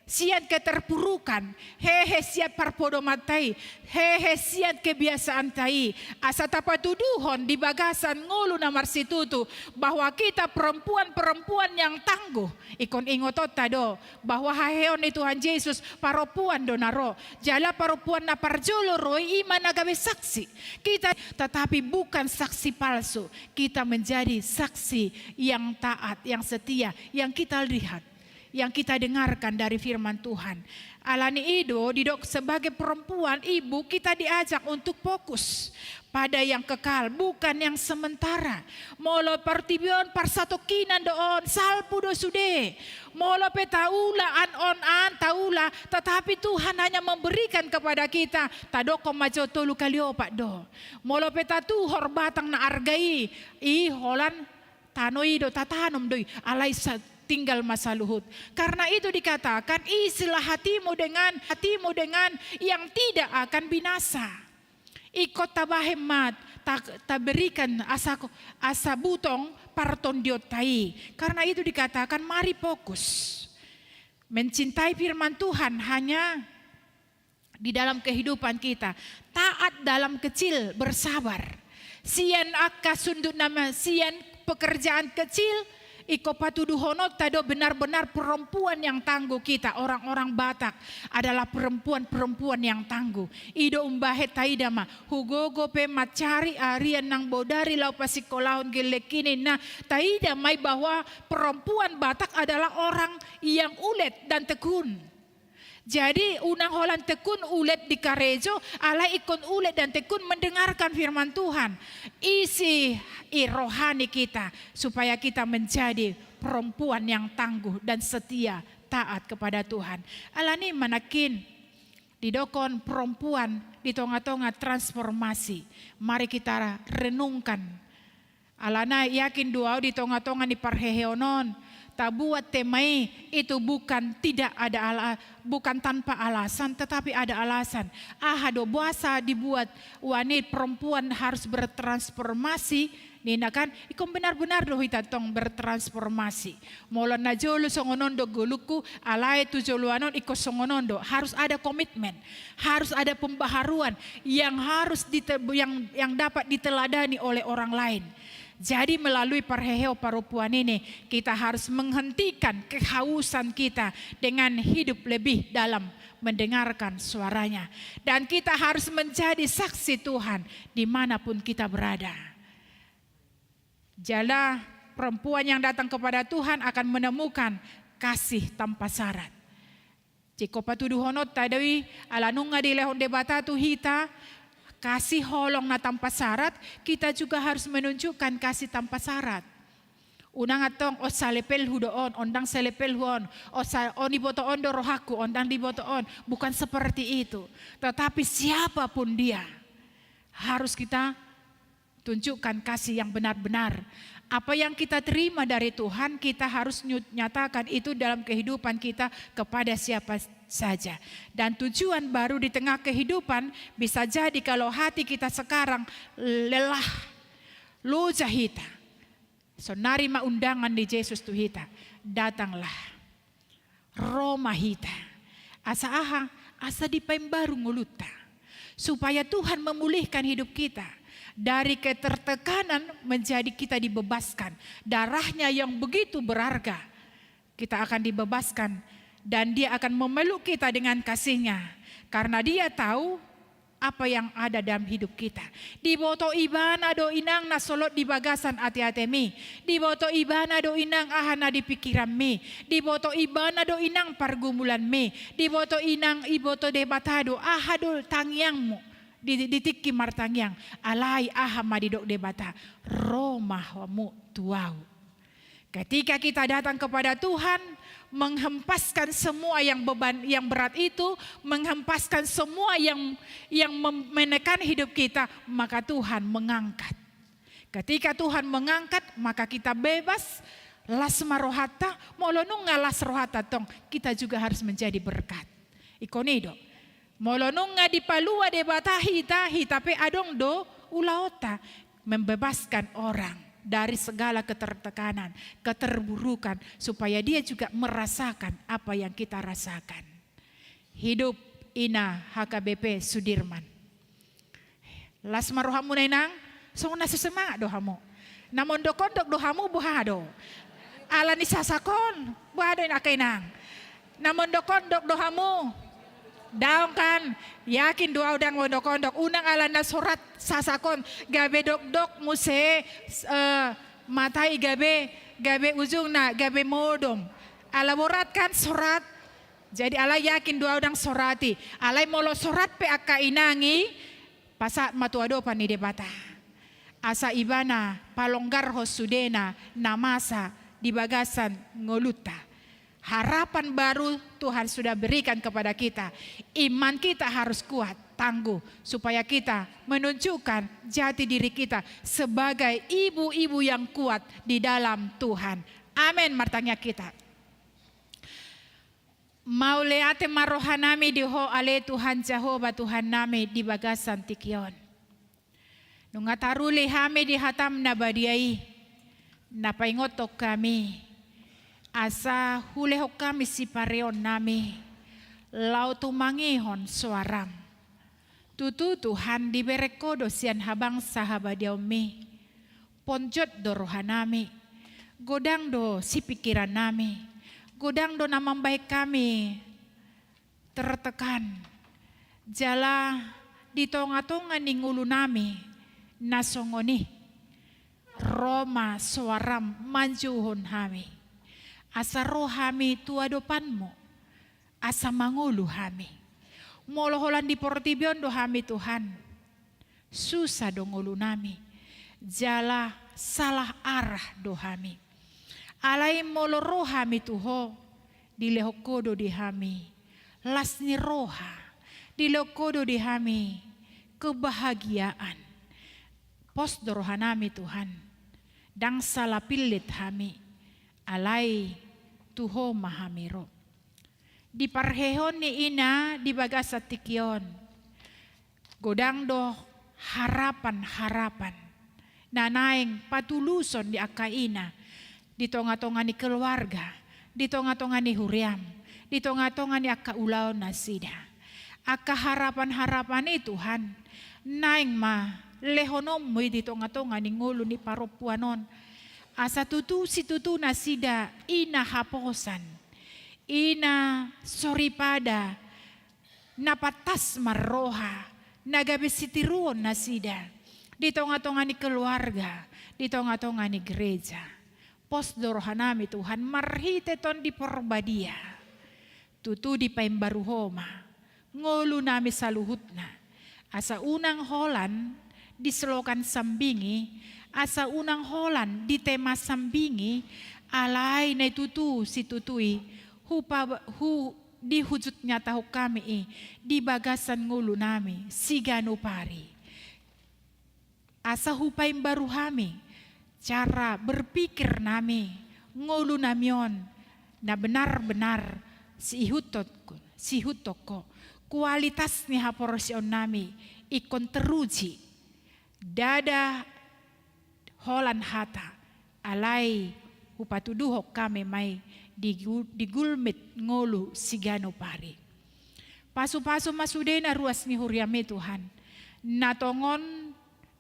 sian keterpurukan, hehe sian parpodomanta i, hehe sian kebiasaanta i, asa tapatuduhon di bagasan ngolu na marsitutu bahwa kita perempuan-perempuan yang tangguh. Ingkon ingotonta do bahwa haheheon ni Tuhan Jesus, parompuan do na ro. Jala parompuan na parjolo ro i, i ma na gabe saksi. Kita, tetapi bukan saksi palsu. Kita menjadi saksi yang taat, yang setia, yang kita lihat, yang kita dengarkan dari firman Tuhan. Alani i do, didok sebagai perempuan, ibu, kita diajak untuk fokus pada yang kekal, bukan yang sementara. Molo portibi on parsatongkinan do on, salpu do sude. Molo pe taula an on an, taula, tetapi Tuhan hanya memberikan kepada kita, tadokkon ma jo tolu kali opat do. Molo pe tatuhor batang na arga i, i holan tano i do tatanom do i, alai sa-, tinggal ma saluhut. Karena itu dikatakan, isilah hatimu dengan, hatimu dengan yang tidak akan binasa. Ingkon tabahen ma, ta-, taberikan asa, asa butong partondionta i. Karena itu dikatakan, mari fokus. Mencintai firman Tuhan hanya di dalam kehidupan kita. Taat dalam kecil, bersabar. Sian angka sundut nama, sian pekerjaan kecil, ingkon patuduhononta do benar-benar perempuan yang tangguh kita, orang-orang Batak adalah perempuan-perempuan yang tangguh. I do umbahen taida ma, hugogo pe mancari arian nang bodari laho pasingkolahon gellengki ninna, taida ma i bahwa perempuan Batak adalah orang yang ulet dan tekun. Jadi, unang holan tekun ulet di karejo, alai ingkon ulet dan tekun mendengarkan firman Tuhan. Isi i rohani kita, supaya kita menjadi perempuan yang tangguh dan setia, taat kepada Tuhan. Alani i ma nangkin, didokkon perempuan di tonga-tonga transformasi. Mari kita renungkan. Alana yakin do au di tonga-tonga ni parheheon on, tabuat tema i, itu bukan tidak ada ala-, bukan tanpa alasan, tetapi ada alasan. Aha do boasa dibuat, wani perempuan harus bertransformasi, ninna kan, ingkon benar-benar do hita tong bertransformasi. Molo na jolo songon on do ngolungku, alai tu joloan on ingkon songon on do. Harus ada komitmen, harus ada pembaharuan yang harus dite-, yang, yang dapat diteladani oleh orang lain. Jadi melalui parheheon parompuan ini, kita harus menghentikan kehausan kita dengan hidup lebih dalam mendengarkan suaranya. Dan kita harus menjadi saksi Tuhan dimanapun kita berada. Jala perempuan yang datang kepada Tuhan akan menemukan kasih tanpa syarat. Ingkon patuduhononta do i, ala nunga dilehon Debata tu hita kasih holong na tanpa syarat, kita juga harus menunjukkan kasih tanpa syarat. Unang antong, on salepelhu do on, on ndang salepelhu on, on sa-, on diboto on do rohangku, on ndang diboto on. Bukan seperti itu. Tetapi siapapun dia, harus kita tunjukkan kasih yang benar-benar. Apa yang kita terima dari Tuhan, kita harus nyu-, nyatakan itu dalam kehidupan kita kepada siapa saja. Dan tujuan baru di tengah kehidupan, bisa jadi kalau hati kita sekarang lelah, loja hita, sonari ma undangan ni Jesus tu hita, datanglah. Ro ma hita. Asa aha? Asa dipaimbaru ngolunta. Supaya Tuhan memulihkan hidup kita. Dari ketertekanan menjadi kita dibebaskan. Darahnya yang begitu berharga. Kita akan dibebaskan. Dan Dia akan memeluk kita dengan kasih-Nya. Karena Dia tahu apa yang ada dalam hidup kita. Diboto Ibana do, Inang, na solot di bagasan ateatemi. Diboto Ibana do, Inang, aha na di pikiranmi. Diboto Ibana do, Inang, pargumulanmi. Diboto, Inang, diboto Debata do, aha do tangiangmu di, di tingki martangiang. Alai aha ma didok Debata? Ro ma hamu tu Ahu. Ketika kita datang kepada Tuhan, menghempaskan semua yang beban, yang berat itu, menghempaskan semua yang, yang mem-, menekan hidup kita, maka Tuhan mengangkat. Ketika Tuhan mengangkat, maka kita bebas, las ma rohanta. Molo nunga las rohanta tong, kita juga harus menjadi berkat. Ingkon i do. Molo nunga dipalua Debata hita, hita pe adong do ulaonta, membebaskan orang dari segala ketertekanan, keterburukan, supaya dia juga merasakan apa yang kita rasakan. Hidup Ina H K B P Sudirman. Las ma rohamuna, Inang, songon na so semangat do hamu. Na mondok-ondok do hamu, boha do? Ala ni sasak on, boha do, Inang, angka Inang? Na mondok-ondok do hamu? Daong kan? Yakin do ahu ndang mondok-ondok. Unang ala na sorat sasak on, gabe dokdok muse, eh, mata i gabe, gabe ujungna gabe modom. Ala borat kan sorat. Jadi alai yakin do ahu ndang sorat i. Alai molo sorat pe, angka Inang, i, pasahat ma tu adopan ni Debata. Asa Ibana palonggarhon sudena na masa di bagasan ngolunta. Harapan baru Tuhan sudah berikan kepada kita. Iman kita harus kuat, tangguh, supaya kita menunjukkan jati diri kita sebagai ibu-ibu yang kuat di dalam Tuhan. Amin. Martangiang hita. Mauliate ma rohanami di Ho ale Tuhan Jahowa, Tuhannami di bagasan tingki on. Nunga taruli hami di hataM na badia i, na paingothon hami, asa hulehon hami sipareonnami laho tumangihon soaraM. Tutu Tuhan, dibereng Ho do sian habangsa habadiaonMi. Ponjot do rohanami, godang do sipingkirannami, godang do na mambahen hami tertekan. Jala di tonga-tonga ni ngolunami na songon i, ro ma soaraM manjouhon hami. Asa ro hami tu adopanMu, asa mangolu hami. Molo holan di portibi on do hami, Tuhan, susa do ngolunami, jala salah arah do hami. Alai molo ro hami tu Ho, dilehon Ho do di hami las ni roha, dilehon Ho do di hami kebahagiaan. Pos do rohanami, Tuhan, ndang sala pillit hami, alai tu Ho ma hami ro. Di parheheon ni ina di bagasan tingki on, godang do harapan-harapan na naeng patuluson di angka ina, di tonga-tonga ni keluarga, di tonga-tonga ni huriaM, di tonga-tonga ni angka ulaon nasida. Angka harapan-harapan i, Tuhan, naeng ma lehononMu i di tonga-tonga ni ngolu ni parompuan on, asa tutu situtu nasida ina haposan, ina soripada, na pantas marroha, na gabe sitiruon nasida di tonga-tonga ni keluarga, di tonga-tonga ni gereja. Pos do rohanami, Tuhan, marhite Tondi Porbadia. Tutu dipaimbaru Ho ma ngolunami saluhutna. Asa unang holan di selokan sambing i, asa unang holan di tema sambing i, alai na tutu situtu i, hupa-, hu-, dihujut nyatahon hami i di bagasan ngolunami siganup ari. Asa hupaimbaru hami cara berpikir nami, ngolu nami on, na benar-benar siihuthon, siihuthon Ho. Kualitas ni haporseaon nami ingkon teruji. Ndada holan hata, alai hupatuduhon hami ma i di gu-, di gulmit ngolu siganup ari. Pasu-pasu ma sude na ruas ni huriam i Tuhan. Na tongon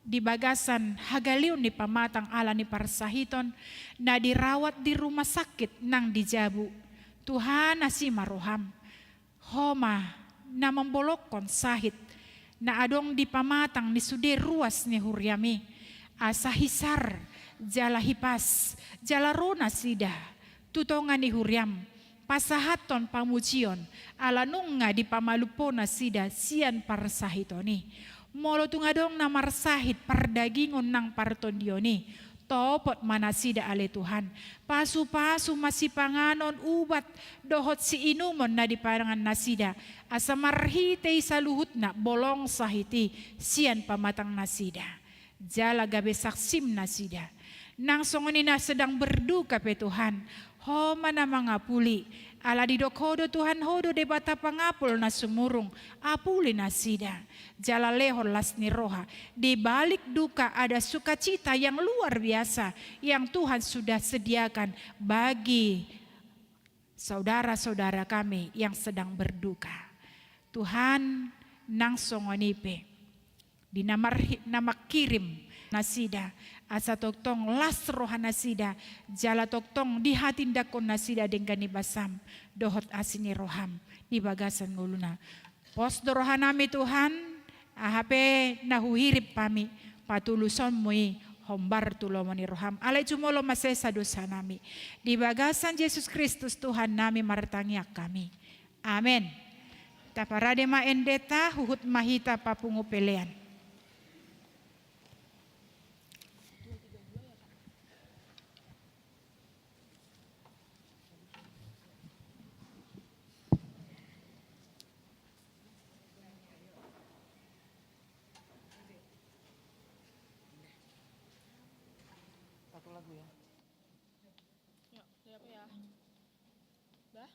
di bagasan hagaleon ni pamatang ala ni parsahiton, na dirawat di rumah sakit nang di jabu. Tuhan, asi ma roham. Ho ma na mambolongkon sahit na adong di pamatang ni sude ruas ni huriam i, asa hisar, jala hipas, jala ro nasida tu tonga ni huriam, pasahathon pamujion, ala nunga dipamalumhon nasida sian parsahiton i. Molo tung adong na marsahit pardagingon nang partondion i, topot ma nasida ale Tuhan. Pasu-pasu ma sipanganon, ubat, dohot siinumon na dipangan nasida, asa marhite i saluhutna bolong sahit i sian pamatang nasida. Jala gabe saksim nasida. Nang songon i na sedang berduka pe Tuhan, Ho ma na mangapuli, ala didok Ho do Tuhan, Ho do Debata pangapul na sumurung, apuli nasida. Jala lehon las ni roha, di balik duka ada sukacita yang luar biasa yang Tuhan sudah sediakan bagi saudara-saudara kami yang sedang berduka. Tuhan, nang songon i pe di na marhi-, na mangkirim nasida, asa tongtong las roha nasida, jala tongtong dihatindangkon nasida denggan ni basam dohot asi ni roham di bagasan ngoluna. Pos do roha nami Tuhan, aha pe na huhirim hami, patulusonmu i hombar tu lomo ni roham. Alai jumolo ma sesa dosa nami. Di bagasan Jesus Kristus Tuhan nami martangiang hami. Amen. Taparade ma endenta, huhut ma hita papungu pelean. Satu lagu ya. Ya, ya, apa ya? Dah?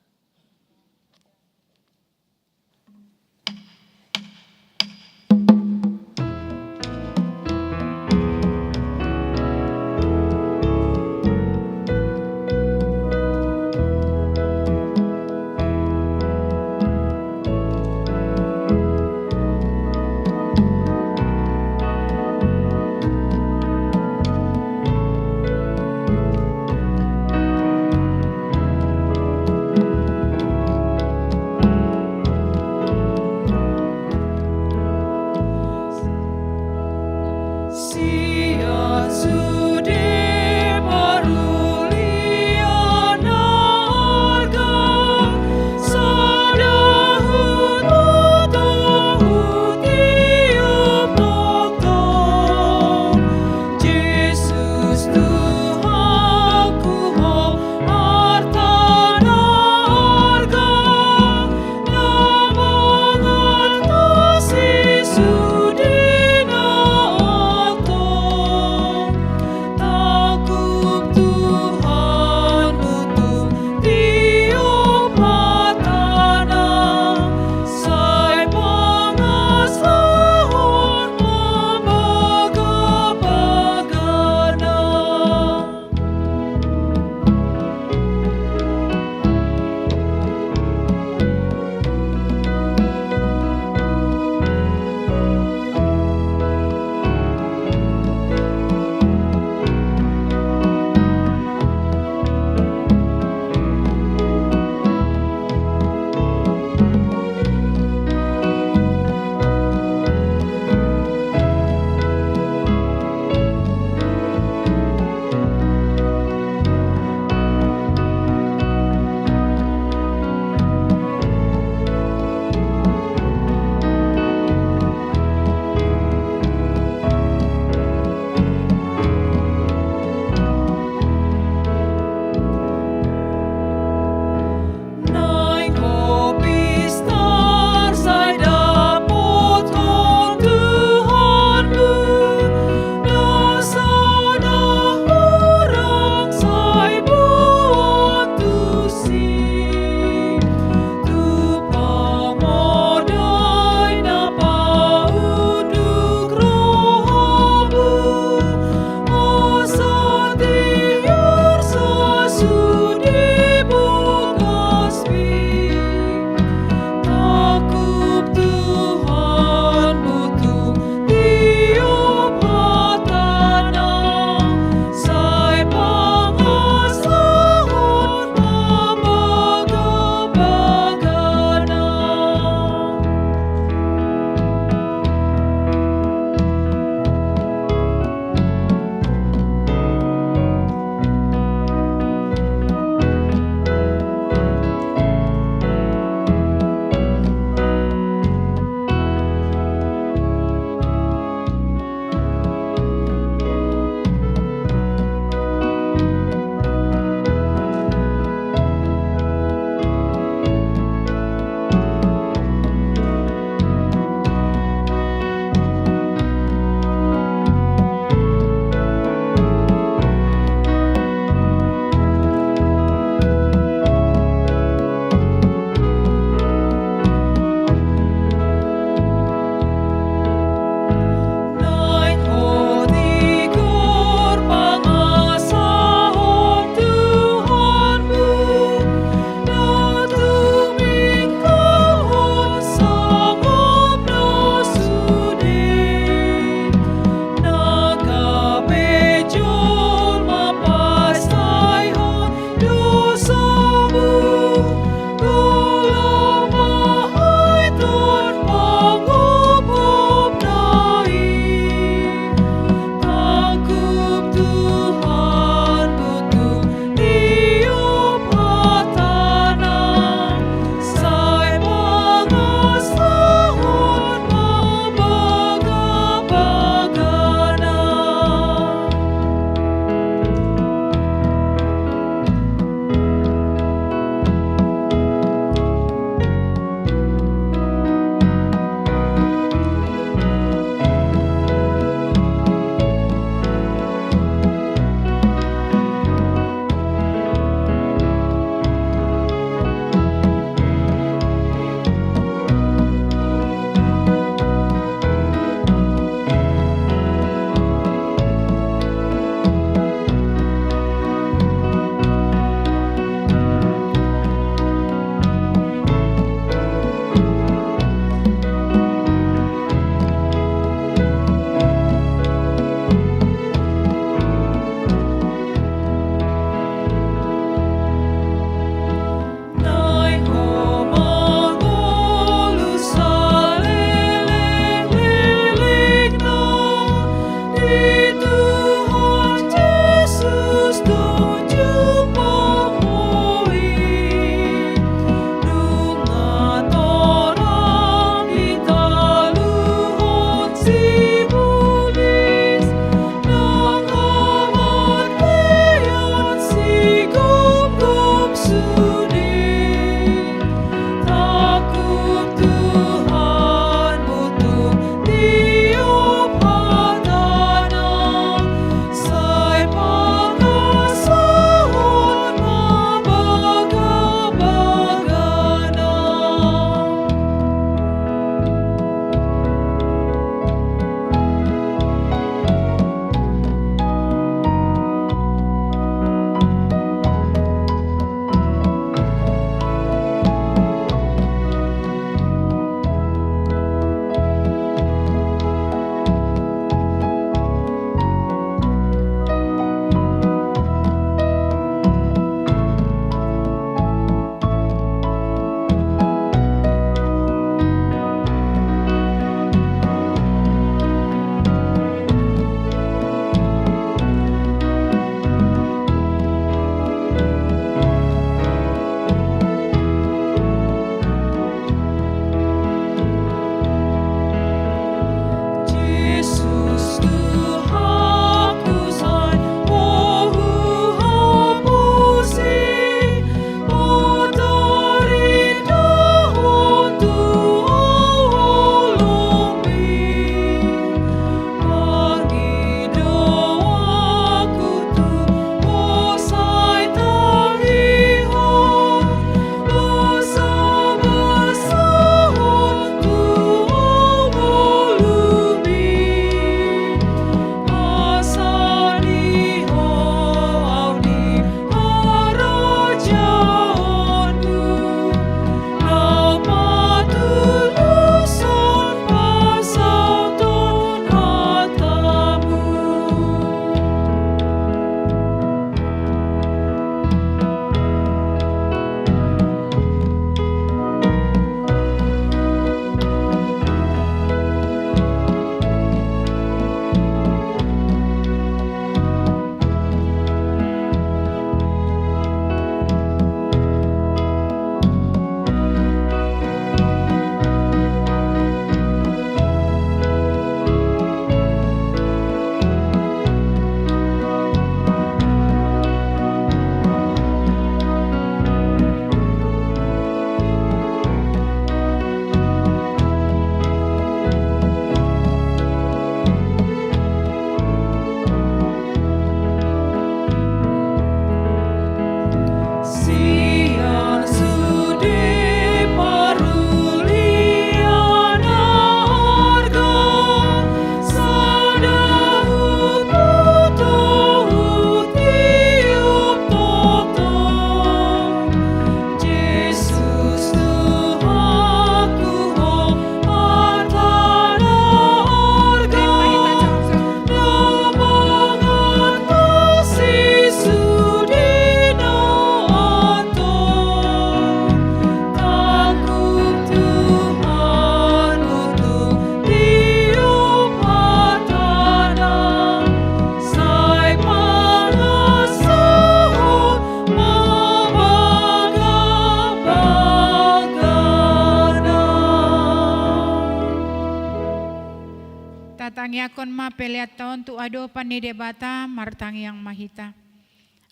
Tangiangkon ma peleanta on tu adopan ni Debata. Martangiang ma hita.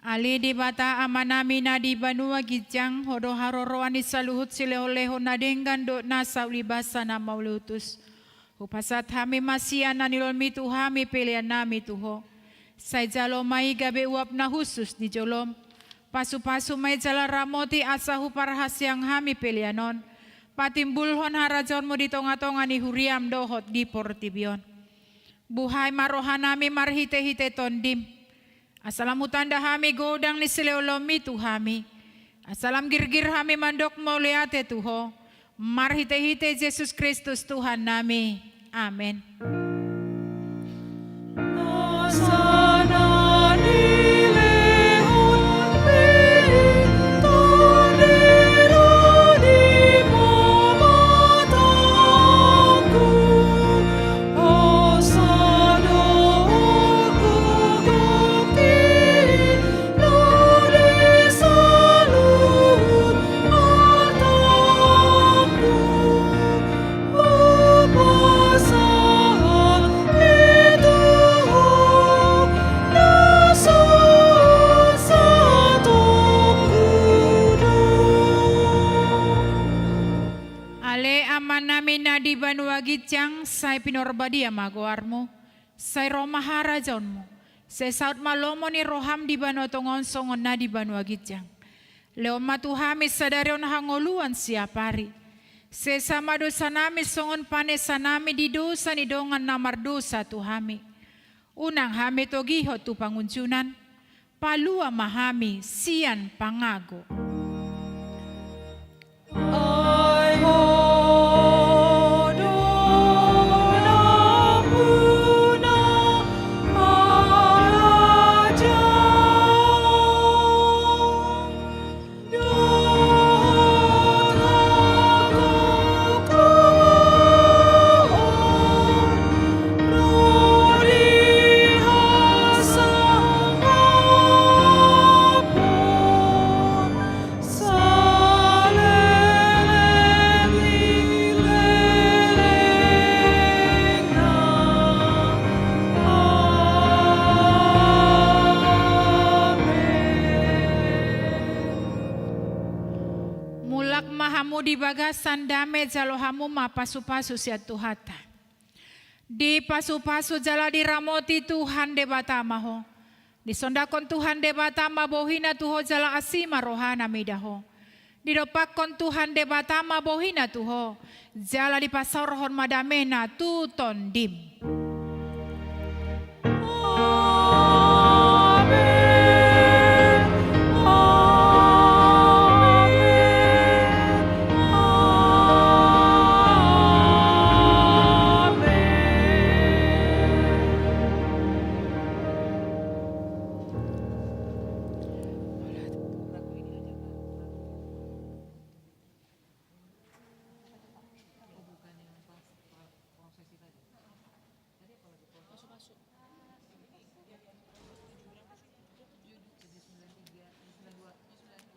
Ale Debata Amanami na di banua ginjang, Ho do haroroan ni saluhut silehonlehon na denggan dohot na sauli basa na mauliutus. Hupasahat hami ma sian na nilehonMi tu hami peleannami tu Ho. Sai jalo ma i gabe uap na hushus di joloM. Pasupasu ma i jala ramoti asa huparhaseang hami pelean on patimbulhon harajaonMu di tongatonga ni huriaM dohot di portibi on. Buhai ma rohanami marhitehite TondiM, asa lam hutanda hami godang ni silehonlehonMi tu hami, asa lam girgir hami mandok mauliate tu Ho, marhitehite Jesus Kristus Tuhannami. Amen. Ale Amanami na di banua ginjang, sai pinarbadia ma goarMu. Sai ro ma harajaonMu. Sai saut ma lomo ni rohaM di banua tonga on songon na di banua ginjang. Lehon ma tu hami sadari on hangoluan siapari. Sesa ma dosanami songon panesanami di dosa ni dongan na mardosa tu hami. Unang hami togihon tu pangunjunan. Palua ma hami sian pangago. Mulak ma hamu di bagasan dame, jalo hamu ma pasupasu sian Tuhanta. Dipasupasu jala diramoti Tuhan Debata ma ho. Disondangkon Tuhan Debata ma bohiNa tu ho jala asi ma rohaNa mida ho. Didompakkon Tuhan Debata ma bohiNa tu ho, jala dipasaorhon ma dameNa tu tondim.